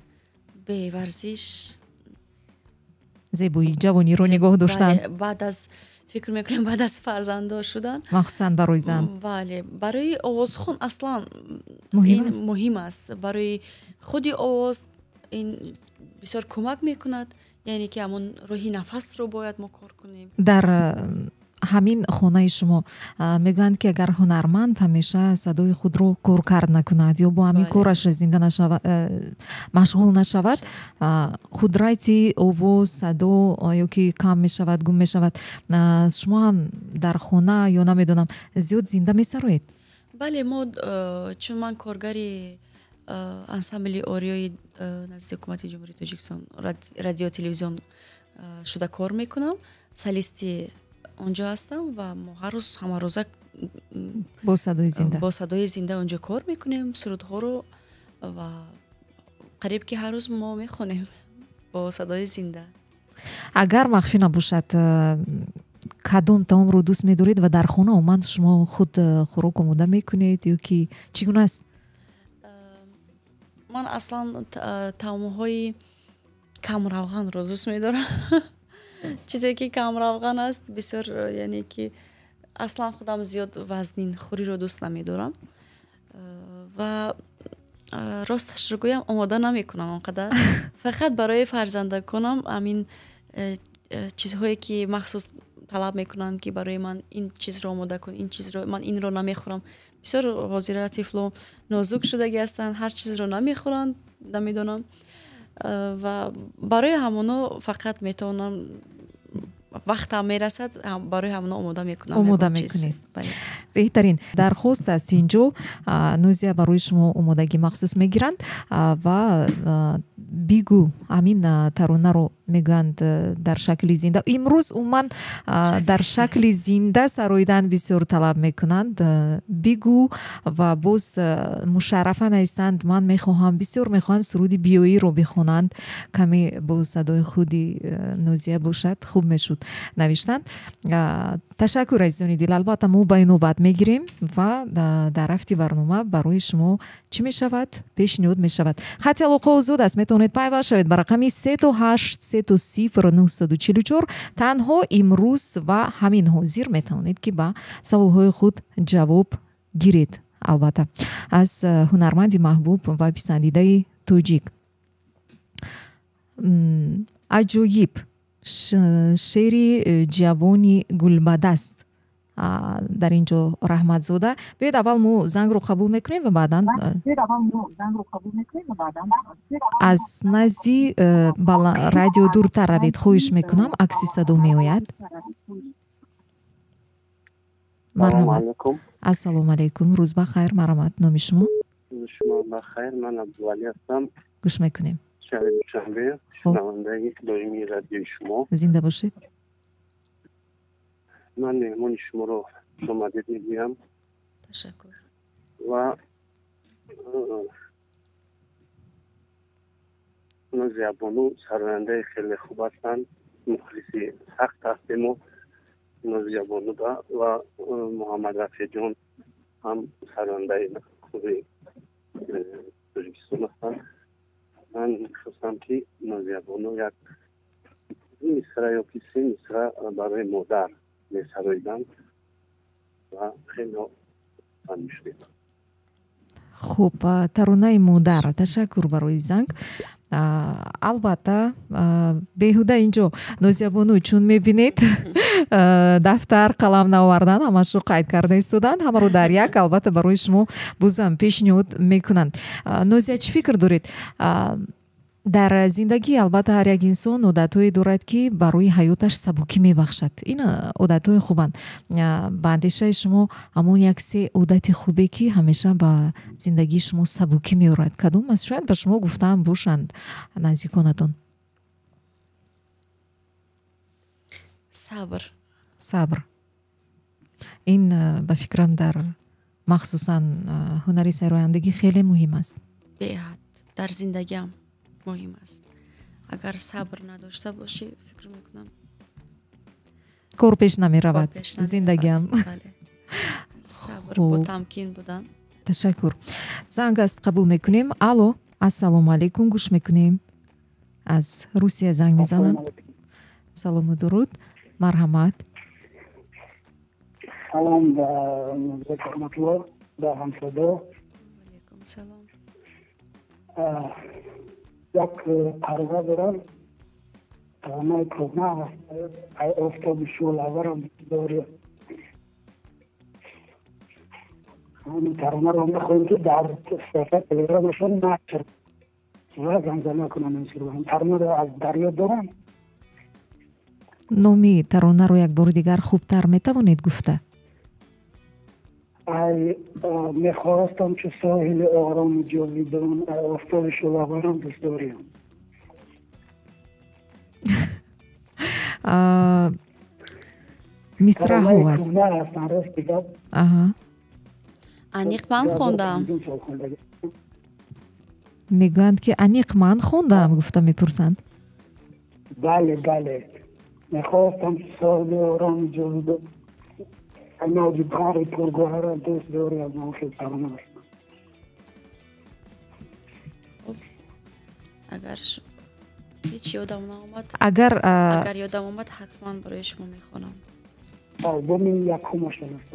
Бе варзиш зебоӣ, ҷавониро нигоҳ доштан. Баъд аз, фикр мекунем, баъд аз фарзанддор шудан. Махсусан барои зан. Бале, барои овозхон аслан муҳим аст. Барои худи овоз ин бисёр кӯмак мекунад, яъне ки ҳамон роҳи нафасро бояд мо кор кунем. Дар ҳамин хонаи шумо мегӯянд, ки агар ҳунарманд ҳамеша садои худро коркард накунад ё бо ҳамин кораш зинда машғул нашавад, қудрати овоз, садо ё ки кам мешавад, гум мешавад. Шумо ҳам дар хона ё намедонам, зиёд зинда месароед? Бале, мо, чун ман коргари ансамбли ориёи назди ҳукумати Ҷумҳурии Тоҷикистон, радио, телевизион шуда кор мекунам, солисти онҷо ҳастам, ва мо ҳар рӯз, ҳамарӯза бо садои зинда, бо садои зинда онҷо кор мекунем сурудҳоро, ва қариб ки ҳар рӯз мо мехонем бо садои зинда. Агар махфӣ набошад, кадом таомро дӯст медоред ва дар хона умуман шумо худ хӯрок омода мекунед ё ки чӣ гуна аст? Ман аслан таомҳои камравғанро дӯст медорам. Чизе ки камравған аст бисёр, яъне ки аслан худам зиёд вазнинхӯриро дӯст намедорам ва росташро гӯям, омода намекунам он қадар. Фақат барои фарзандаконам ҳамин чизҳое ки махсус талаб мекунанд, ки барои ман ин чизро омода кун, ин чизро, ман инро намехӯрам. Бисёр ҳозира тифло нозук шудагӣ ҳастанд, ҳар чизро намехӯранд, намедонам, ва барои ҳамоно фақат метавонам, вақтам мерасад, барои ҳамоно омода мекунам. Омода мекунед, беҳтарин. Дархост аст инҷо, Нозия барои шумо омодагӣ махсус мегиранд ва бигӯ, ҳамин таронаро мегӯянд, дар шакли зинда. Имрӯз умуман дар шакли зинда сароидан бисёр талаб мекунанд. Бигӯ, ва боз мушаррафа наистанд, ман мехоҳам, бисёр мехоҳам суруди биёиро бихонанд, каме бо садои худи Нозия бошад, хуб мешуд, навиштанд. Ташаккур, азизони дил. Албатта, мо ба инобат мегирем ва дар рафти барнома барои шумо чӣ мешавад, пешниҳод мешавад. Хати алоқа озод аст, метавонед пайваст шавед ба рақами 3 8 0 944. Танҳо имрӯз ва ҳамин ҳозир метавонед, ки ба саволҳои худ ҷавоб гиред, албатта, аз ҳунарманди маҳбуб ва писандидаи тоҷик. Аҷоиб, шери ҷавони гулбадаст дар ин ҷо Раҳматзода. Биёед, аввал мо зангро қабул мекунем ва баъдан аз назди радио дуртар равед, хоҳиш мекунам, акси садо меояд. Марҳамат. Ассалому алайкум, рӯз ба хайр, марҳамат, номи шумо? Шумо ба хайр, ман Абдувалӣ ҳастам. Гӯш мекунем. Шаҳри Душанбе, шунавандаи доимии радиои шумо. Зинда бошед. Ман меҳмони шуморо хушомадед мегӯям. Ташаккур. Ва Нозиябону сарояндаи хеле хуб ҳастанд, мухлиси сахт ҳастему Нозиябонуда, ва Муҳаммад Рафеъҷон ҳам сарояндаи хуби Тоҷикистон ҳастанд. Ман мехостам, ки Нозиябону як мисра ё ки се мисра барои модар месароиданд ва хеле хурсанд мешудем. Хуб, таронаи модар. Ташаккур барои занг. Албатта, беҳуда инҷо Нозиябону чун мебинед, дафтар, қалам наовардан, ҳамашро қайд карда истоданд, ҳамаро дар як, албатта, барои шумо бозам пешниҳод мекунанд. Нозия, чӣ фикр доред? Дар зиндагӣ, албатта, ҳар як инсон одатҳое дорад, ки барои ҳаёташ сабукӣ мебахшад. Ин одатҳои хубанд. Ба андешаи шумо, ҳамон як се одати хубе, ки ҳамеша ба зиндагии шумо сабукӣ меорад, кадом аст? Шояд ба шумо гуфтаам бошанд наздиконатон. Сабр. Сабр. Ин, ба фикрам, дар махсусан ҳунари сарояндагӣ хеле муҳим аст. Беҳад, дар зиндагиам муҳим аст. Агар сабр надошта бошӣ, фикр мекунам, кор пеш намеравад, зиндагиам. Сабр, бо тамкин будан. Ташаккур. Занг аст, қабул мекунем. Алло, ассалому алайкум, гӯш мекунем. Аз Русия занг мезананд. Салому дуруд, марҳамат. Салом ба Раҳматулло, ба ҳамсадо. Алайкум салом. Як тарона дорам, таронаи кӯҳна аст, ай офтоби шӯълаварам дорӣ. Ҳамин таронаро мехоҳем, ки дар саҳифаи телеграмашон нашр ва замзама кунам. Ин сурудам таронаро аз дарёд дорам. Номи таронаро як бори дигар хубтар метавонед гуфта? Ай мехостам чу соҳили орому ҷовидон, ай офтоби шӯълаварам дӯст дорем. Мисраҳо аст. Аниқ ман хондам. Мегӯянд, ки аниқ ман хондам, гуфта мепурсанд. Бале, бале. Мехостам чу соҳили орому ҷовидон, мавҷи баҳри пургӯҳарам дӯст дорем. Хел тарона аст. Агар ҳеҷ ёдам наомад, агар ёдам омад, ҳатман барои шумо мехонам. Албоми якумашон аст.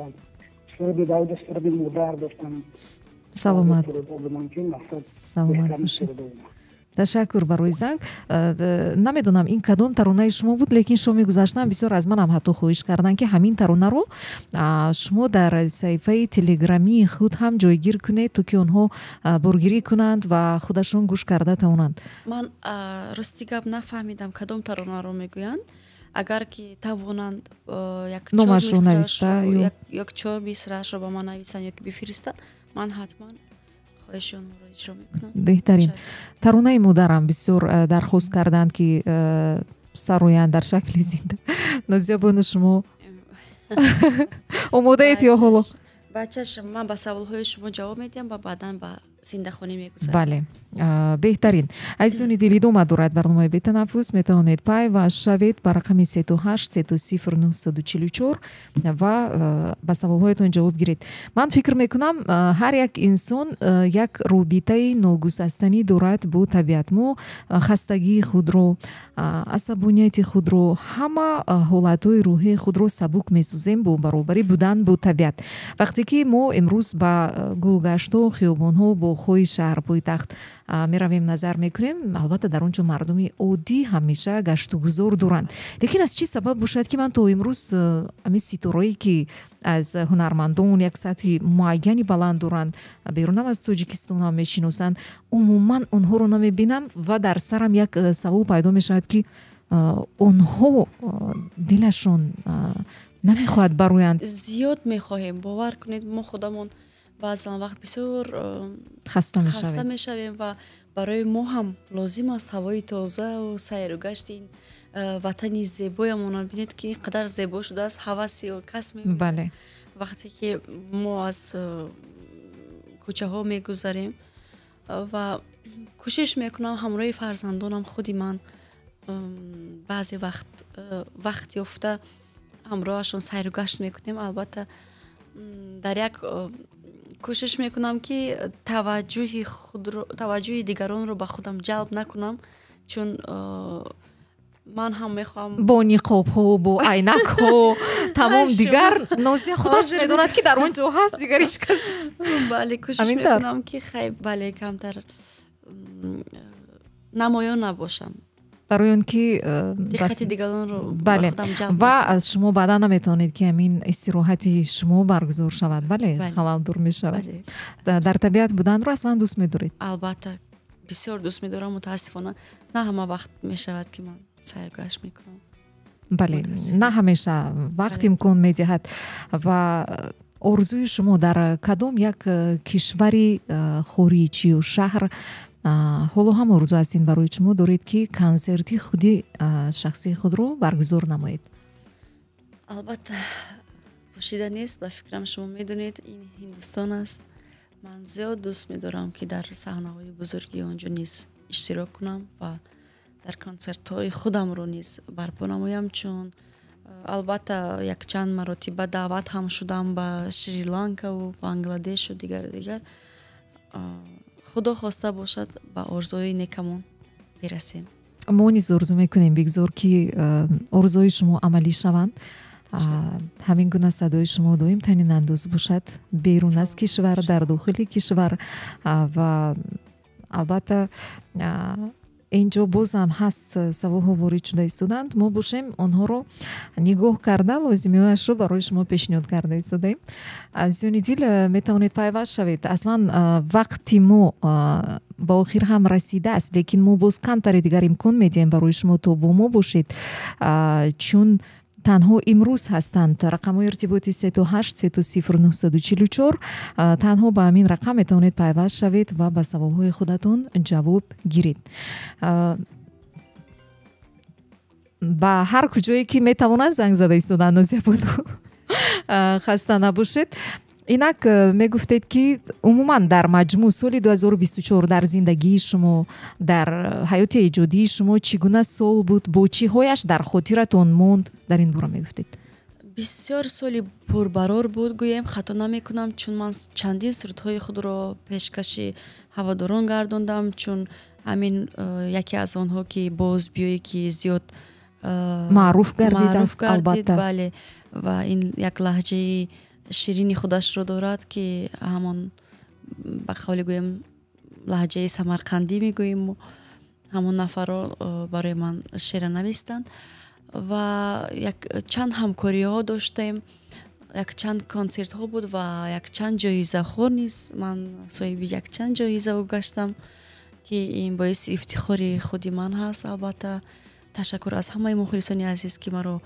Суруди Давуд, суруди модар доштам. Саломат, саломат бошед. Ташаккур барои занг. Намедонам, ин кадом таронаи шумо буд, лекин шоми гузаштан бисёр аз манам ҳатто хоҳиш карданд, ки ҳамин таронаро шумо дар саҳифаи телеграмии худ ҳам ҷойгир кунед, то ки онҳо боргирӣ кунанд ва худашон гӯш карда тавонанд. Ман, рости гап, нафаҳмидам, кадом таронаро мегӯянд. Агар ки тавонанд, номашро нависта як чор мисраашро ба ман нависанд ё ки бифиристанд, ман ҳатман хоҳиши онҳоро иҷро мекунам. Беҳтарин. Таронаи модарам бисёр дархост карданд, ки сароянд дар шакли зинда. Нозия бону, шумо омодаед ё ҳоло? Бачаш, ман ба саволҳои шумо ҷавоб медиҳам ва баъдан ба зиндахонӣ мегузарам. Бале, беҳтарин. Азизони дил, идома дорад барномаи «Бетанаффус». Метавонед пайваст шавед ба рақами 38 30 944 ва ба саволҳоятон ҷавоб гиред. Ман фикр мекунам, ҳар як инсон як робитаи ногусастанӣ дорад бо табиат. Мо хастагии худро, асабонияти худро, ҳама ҳолатҳои рӯҳии худро сабук месозем бо баробарӣ будан бо табиат. Вақте ки мо имрӯз ба гулгаштҳо, хиёбонҳо, боғҳои шаҳр, пойтахт меравем, назар мекунем, албатта, дар он ҷо мардуми оддӣ ҳамеша гаштугузор доранд. Лекин аз чӣ сабаб бошад, ки ман то имрӯз ҳамин ситорое, ки аз ҳунармандон як сатҳи муайяни баланд доранд, берунам аз Тоҷикистон ҳам мешиносанд, умуман онҳоро намебинам ва дар сарам як савол пайдо мешавад, ки онҳо дилашон намехоҳад бароянд. Зиёд мехоҳем, бовар кунед, мо худамон баъзан вақт бисёр хаста мешавем ва барои мо ҳам лозим аст ҳавои тозаву сайру гашти ин ватани зебоямонро. Бинед, ки ин қадар зебо шудааст, ҳаваси кас мебинад. Вақте ки мо аз кӯчаҳо мегузарем, ва кӯшиш мекунам ҳамроҳи фарзандонам, худи ман баъзе вақт вақт ёфта ҳамроҳашон сайру гашт мекунем. Албатта, дар як кӯшиш мекунам, ки таваҷҷӯҳи дигаронро ба худам ҷалб накунам, чун Ман ҳам мехоҳам бо ниқобҳо, бо айнакҳо, тамом, дигар Нозия худаш медонад, ки дар он ҷо ҳаст, дигар ҳеҷ кас. Бале, кӯшиш мекунам, ки хай, бале, камтар намоён набошам. Барои он ки диққати дигаронро бале, ва аз шумо баъдан наметавонед, ки ҳамин истироҳати шумо баргузор шавад, бале, халалдур мешавад. Дар табиат буданро аслан дӯст медоред? Албатта, бисёр дӯст медорам. Мутаассифона, на ҳама вақт мешавад, ки ман сайргашт мекунам. Бале, на ҳамеша вақт имкон медиҳад. Ва орзуи шумо, дар кадом як кишвари хориҷию шаҳр ҳоло ҳам орзу ҳастин барои шумо доред, ки консерти худи шахсии худро баргузор намоед? Албатта, пӯшида нест, ба фикрам, шумо медонед, ин Ҳиндустон аст. Ман зиёд дӯст медорам, ки дар саҳнаҳои бузурги он ҷо низ иштирок кунам ва дар консертҳои худамро низ барпо намоям, чун албатта якчанд маротиба даъват ҳам шудам ба Шри-Ланкаву Бангладешу дигару дигар. Худо хоста бошад, ба орзуи некамон бирасем. Мо низ орзу мекунем, бигзор ки орзуи шумо амалӣ шаванд, ҳамин гуна садои шумо доим танинандоз бошад берун аз кишвар, дар дохили кишвар. Ва албатта, ин ҷо боз ҳам ҳаст, саволҳо ворид шуда истоданд, мо бошем, онҳоро нигоҳ карда, лозимиҳояшро барои шумо пешниҳод карда истодаем. Азизони дил, метавонед пайваст шавед. Аслан вақти мо ба охир ҳам расидааст, лекин мо боз камтаре дигар имкон медиҳем барои шумо, то бо мо бошед, чун танҳо имрӯз ҳастанд рақамҳои иртиботи 383 0 944. Танҳо ба ҳамин рақам метавонед пайваст шавед ва ба саволҳои худатон ҷавоб гиред. Ба ҳар куҷое ки метавонанд, занг зада истоданд. Нозиябону, хаста набошед. Инак, мегуфтед, ки умуман дар маҷмӯъ соли 2024 дар зиндагии шумо, дар ҳаёти эҷодии шумо чӣ гуна сол буд, бо чиҳояш дар хотиратон монд, дар ин бора мегуфтед. Бисёр соли пурбарор буд, гӯем, хато намекунам, чун ман чандин сурудҳои худро пешкаши ҳаводорон гардондам, чун ҳамин яке аз онҳо, ки «Боз биёӣ», ки зиёд маъруф гардидааст, албатта. Бале, ва ин як лаҳҷаи ширини худашро дорад, ки ҳамон, ба қавле гӯем, лаҳҷаи самарқандӣ мегӯем. Ҳамон нафарро барои ман шеъра навистанд ва як чанд ҳамкориҳо доштем, якчанд консертҳо буд ва якчанд ҷоизаҳо низ. Ман соҳиби якчанд ҷоизаҳо гаштам, ки ин боиси ифтихори худи ман ҳаст. Албатта, ташаккур аз ҳамаи мухлисони азиз, ки маро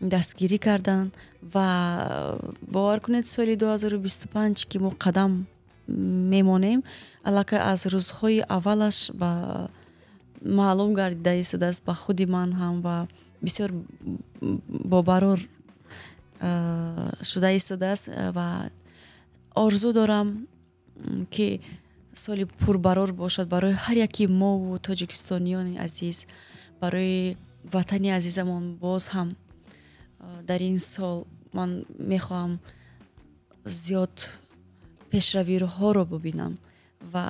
дастгирӣ карданд. Ва бовар кунед, соли 2025, ки мо қадам мемонем, аллакай аз рӯзҳои аввалаш ба маълум гардида истодааст ба худи ман ҳам ва бисёр бобарор шуда истодааст. Ва орзу дорам, ки соли пурбарор бошад барои ҳар яки мову тоҷикистониёни азиз, барои ватани азизамон. Боз ҳам дар ин сол ман мехоҳам зиёд пешравиҳоро бубинам ва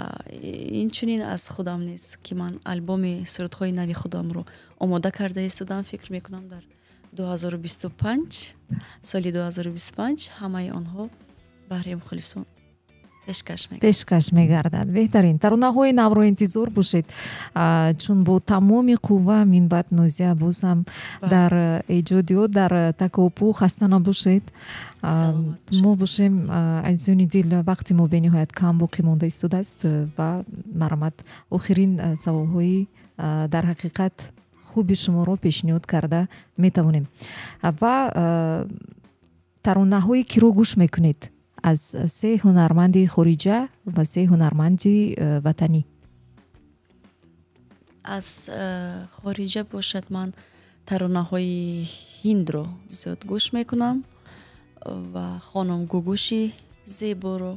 инчунин аз худам низ, ки ман албоми сурудҳои нави худамро омода карда истодам. Фикр мекунам, дар 2025, соли 2025 ҳамаи онҳо баҳри мухлисон пешкаш мегардад. Беҳтарин таронаҳои навро интизор бошед, чун бо тамоми қувва минбаъд Нозия боз ҳам дар эҷодиёт, дар такопӯ. Хаста набошед. Мо бошем, азизони дил, вақти мо бениҳоят кам боқӣ монда истодааст ва марҳамат, охирин саволҳои дар ҳақиқат хуби шуморо пешниҳод карда метавонем. Ва таронаҳои киро гӯш мекунед аз се ҳунарманди хориҷа ва се ҳунарманди ватанӣ? Аз хориҷа бошад, ман таронаҳои ҳиндро зиёд гӯш мекунам ва хонум Гугуши зеборо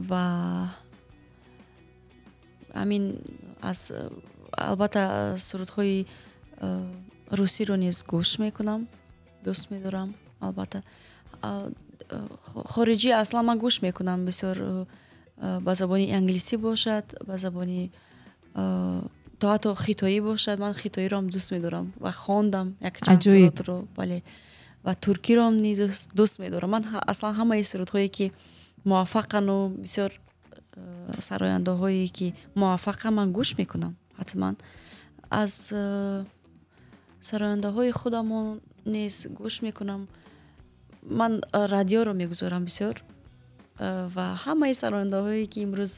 ва ҳамин аз, албатта, сурудҳои русиро низ гӯш мекунам, дӯст медорам. Албатта, хориҷӣ аслан ман гӯш мекунам бисёр, ба забони англисӣ бошад, ба забони тоҷикӣ бошад. То ҳатто хитоӣ бошад, ман хитоиро ҳам дӯст медорам ва хондам якчанд сурудро, бале, ва туркиро ҳам низ дӯст медорам. Ман аслан ҳамаи сурудҳое, ки муваффақану бисёр сарояндаҳое, ки муваффақанд, ман гӯш мекунам ҳатман. Аз сарояндаҳои худамон низ гӯш мекунам. Ман радиоро мегузорам бисёр ва ҳамаи сарояндаҳое, ки имрӯз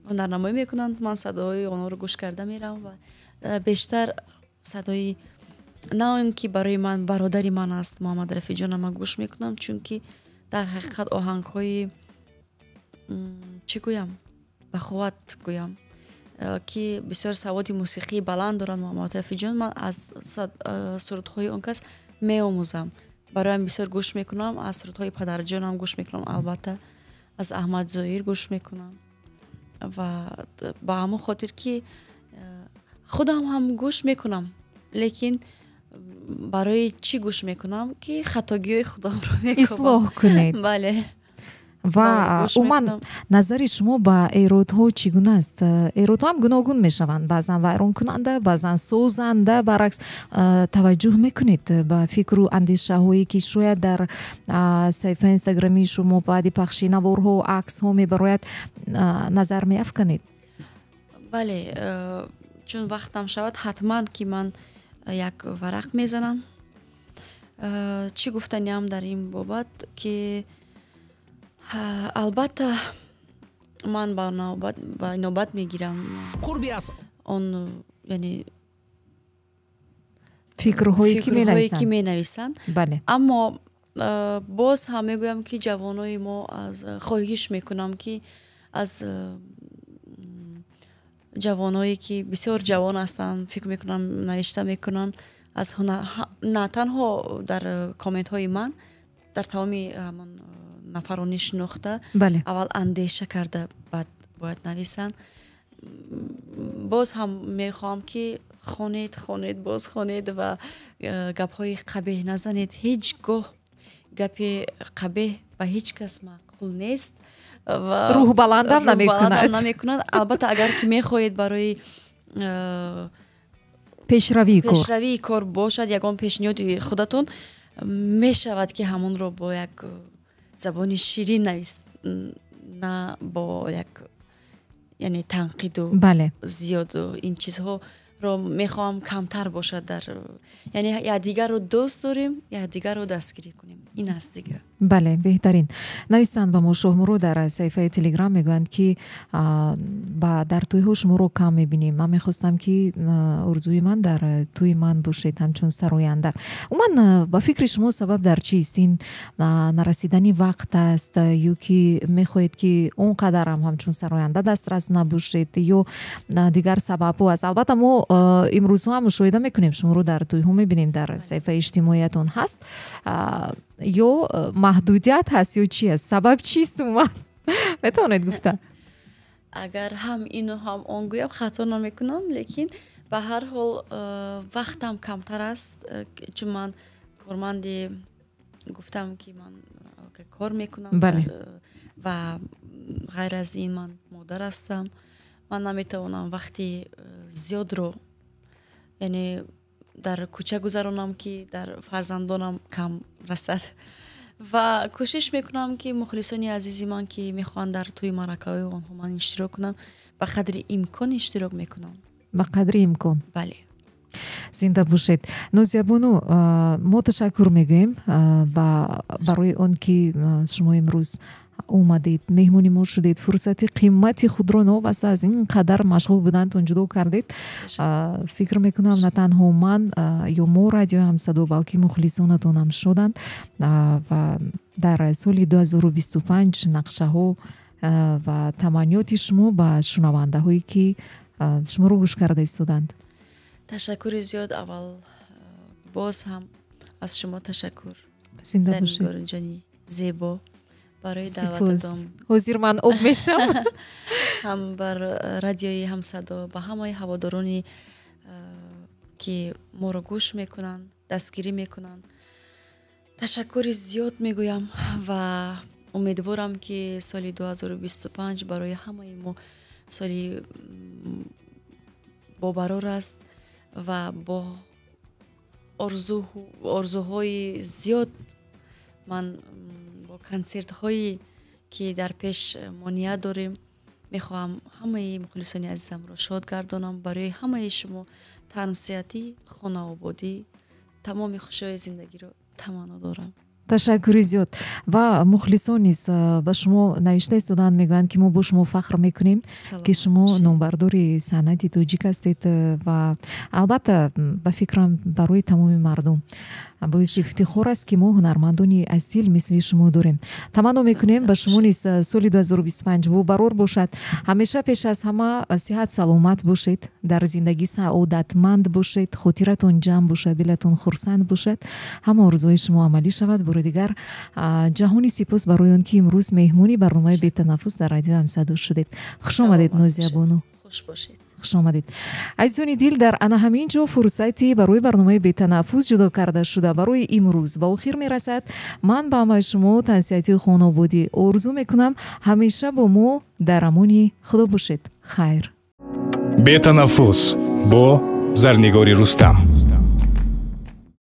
ҳунарнамоӣ мекунанд, ман садоҳои онҳоро гӯш карда меравам ва бештар садои, на он ки барои ман бародари ман аст, Муҳаммад Рафиҷона, ман гӯш мекунам, чунки дар ҳақиқат оҳангҳои, чӣ гӯям, бахувват гӯям, ки бисёр саводи мусиқии баланд доранд Муҳаммад Рафиҷон. Ман аз сурудҳои он кас меомӯзам, бароям бисёр гӯш мекунам. Аз сурудҳои падарҷонам гӯш мекунам, албатта, аз Аҳмад Зоир гӯш мекунам ва ба ҳамон хотир, ки худам ҳам гӯш мекунам, лекин барои чӣ гӯш мекунам, ки хатогиҳои худамро ислоҳ кунед. Бале. Ва умуман, назари шумо ба эродҳо чӣ гуна аст? Эродҳо ҳам гуногун мешаванд, баъзан вайронкунанда, баъзан созанда. Баръакс, таваҷҷӯҳ мекунед ба фикру андешаҳое, ки шояд дар саҳифаи инстаграмии шумо баъди пахши наворҳо, аксҳо мебарояд, назар меафканед? Бале, чун вақтам шавад, ҳатман ки ман як варақ мезанам. Чӣ гуфтаниам дар ин бобат, ки албатта ман ба навбат мегирам он, яъне фикрҳое ки менависанд. Аммо боз ҳам мегӯям, ки ҷавонои мо, аз хоҳиш мекунам, ки аз ҷавоное, ки бисёр ҷавон ҳастанд, фикр мекунам, навишта мекунанд, аз на танҳо дар комментҳои ман, дар тамоми ҳамон нафарони шинохта, аввал андеша карда, баъд бояд нависанд. Боз ҳам мехоҳам, ки хонед, хонед, боз хонед ва гапҳои қабеҳ назанед. Ҳеҷ гоҳ гапи қабеҳ ба ҳеҷ кас маъқул нест. Рӯҳбаландам намекунад. Намекунад, албатта. Агар ки мехоҳед барои пешравии кор, пешравии кор бошад, ягон пешниҳоди худатон мешавад, ки ҳамонро бо як забони ширин навис, на бо як, яъне, танқиду зиёду ин чизҳоро мехоҳам камтар бошад дар, яъне, якдигарро дӯст дорем, якдигарро дастгирӣ кунем, ин аст дигар. Бале, беҳтарин. Нависанд ба мо Шоҳмурод дар саҳифаи Телеграм, мегӯянд, ки ба дар тӯйҳо шуморо кам мебинем. Ман мехостам, ки орзуи ман дар тӯи ман бошед ҳамчун сароянда. Умуман, ба фикри шумо, сабаб дар чист? Ин нарасидани вақт аст ё ки мехоҳед, ки он қадарам ҳамчун сароянда дастрас набошед, ё дигар сабабҳо аст? Албатта, мо имрӯзҳо ҳам мушоҳида мекунем, шуморо дар тӯйҳо мебинем, дар саҳифаи иҷтимоиятон ҳаст. Ё маҳдудият ҳаст, ё чи аст? Сабаб чист умуман, метавонед гуфта? Агар ҳам ину ҳам он гӯям, хато намекунам, лекин ба ҳар ҳол вақтам камтар аст, чун ман корманди, гуфтам, ки ман кор мекунам ва ғайр аз ин ман модар ҳастам. Ман наметавонам вақти зиёдро, яъне, дар кӯча гузаронам, ки дар фарзандонам кам расад. Ва кӯшиш мекунам, ки мухлисони азизи ман, ки мехоҳанд дар тӯи маъракаҳои онҳо ман иштирок кунам, ба қадри имкон иштирок мекунам. Ба қадри имкон. Бале. Зинда бошед, Нозиябону. Мо ташаккур мегӯем барои он ки шумо имрӯз омадед, меҳмони мо шудед, фурсати қимати худро новобаста аз ин қадар машғул будантон ҷудо кардед. Фикр мекунам, на танҳо ман ё мо, Радиои Ҳамсадо, балки мухлисонатонам шоданд. Ва дар соли 2025 нақшаҳо ва таманниёти шумо ба шунавандаҳое, ки шуморо гӯш карда истоданд? Ташаккури зиёд. Аввал боз ҳам аз шумо ташаккур, Зинда бошед. Зарнигорҷони зебо, барои даъвататон. Ҳозир ман об мешам. Ҳам бар Радиои Ҳамсадо, ба ҳамаи ҳаводорони, ки моро гӯш мекунанд, дастгирӣ мекунанд, ташаккури зиёд мегӯям ва умедворам, ки соли 2025 барои ҳамаи мо Соли бобарор аст ва бо орзуҳои зиёд ман бо консертҳое ки дар пеш мо ният дорем, мехоҳам ҳамаи мухлисони азизамро шод гардонам. Барои ҳамаи шумо тансиҳатӣ, хонаободӣ, тамоми хушиҳои зиндагиро таманно дорам. Ташаккури зиёд. Ва мухлисон низ ба шумо навишта истодаанд, мегӯянд, ки мо бо шумо фахр мекунем, ки шумо номбардори санъати тоҷик ҳастед ва албатта, ба фикрам, барои тамоми мардум боиси ифтихор аст, ки мо ҳунармандони асил мисли шумо дорем. Таманно мекунем, ба шумо низ соли 2025 бобарор бошад. Ҳамеша пеш аз ҳама сиҳат саломат бошед, дар зиндагӣ саодатманд бошед, хотиратон ҷамъ бошад, дилатон хурсанд бошад, ҳама орзуҳои шумо амалӣ шавад. Бори дигар ҷаҳони сипос барои он ки имрӯз меҳмони барномаи «Бетанаффус» дар Радиои Ҳамсадо шудед. Хуш омадед, Нозиябону. Хуш бошед. Хуш омадед. Азизони дил, дар ана ҳамин ҷо фурсати барои барномаи «Бетанаффус» ҷудо карда шуда барои имрӯз ба охир мерасад. Ман ба ҳамаи шумо тансиҳатию хонаободӣ орзу мекунам. Ҳамеша бо мо дар амони Худо бошед. Хайр. «Бетанаффус» бо Зарнигори Рустам.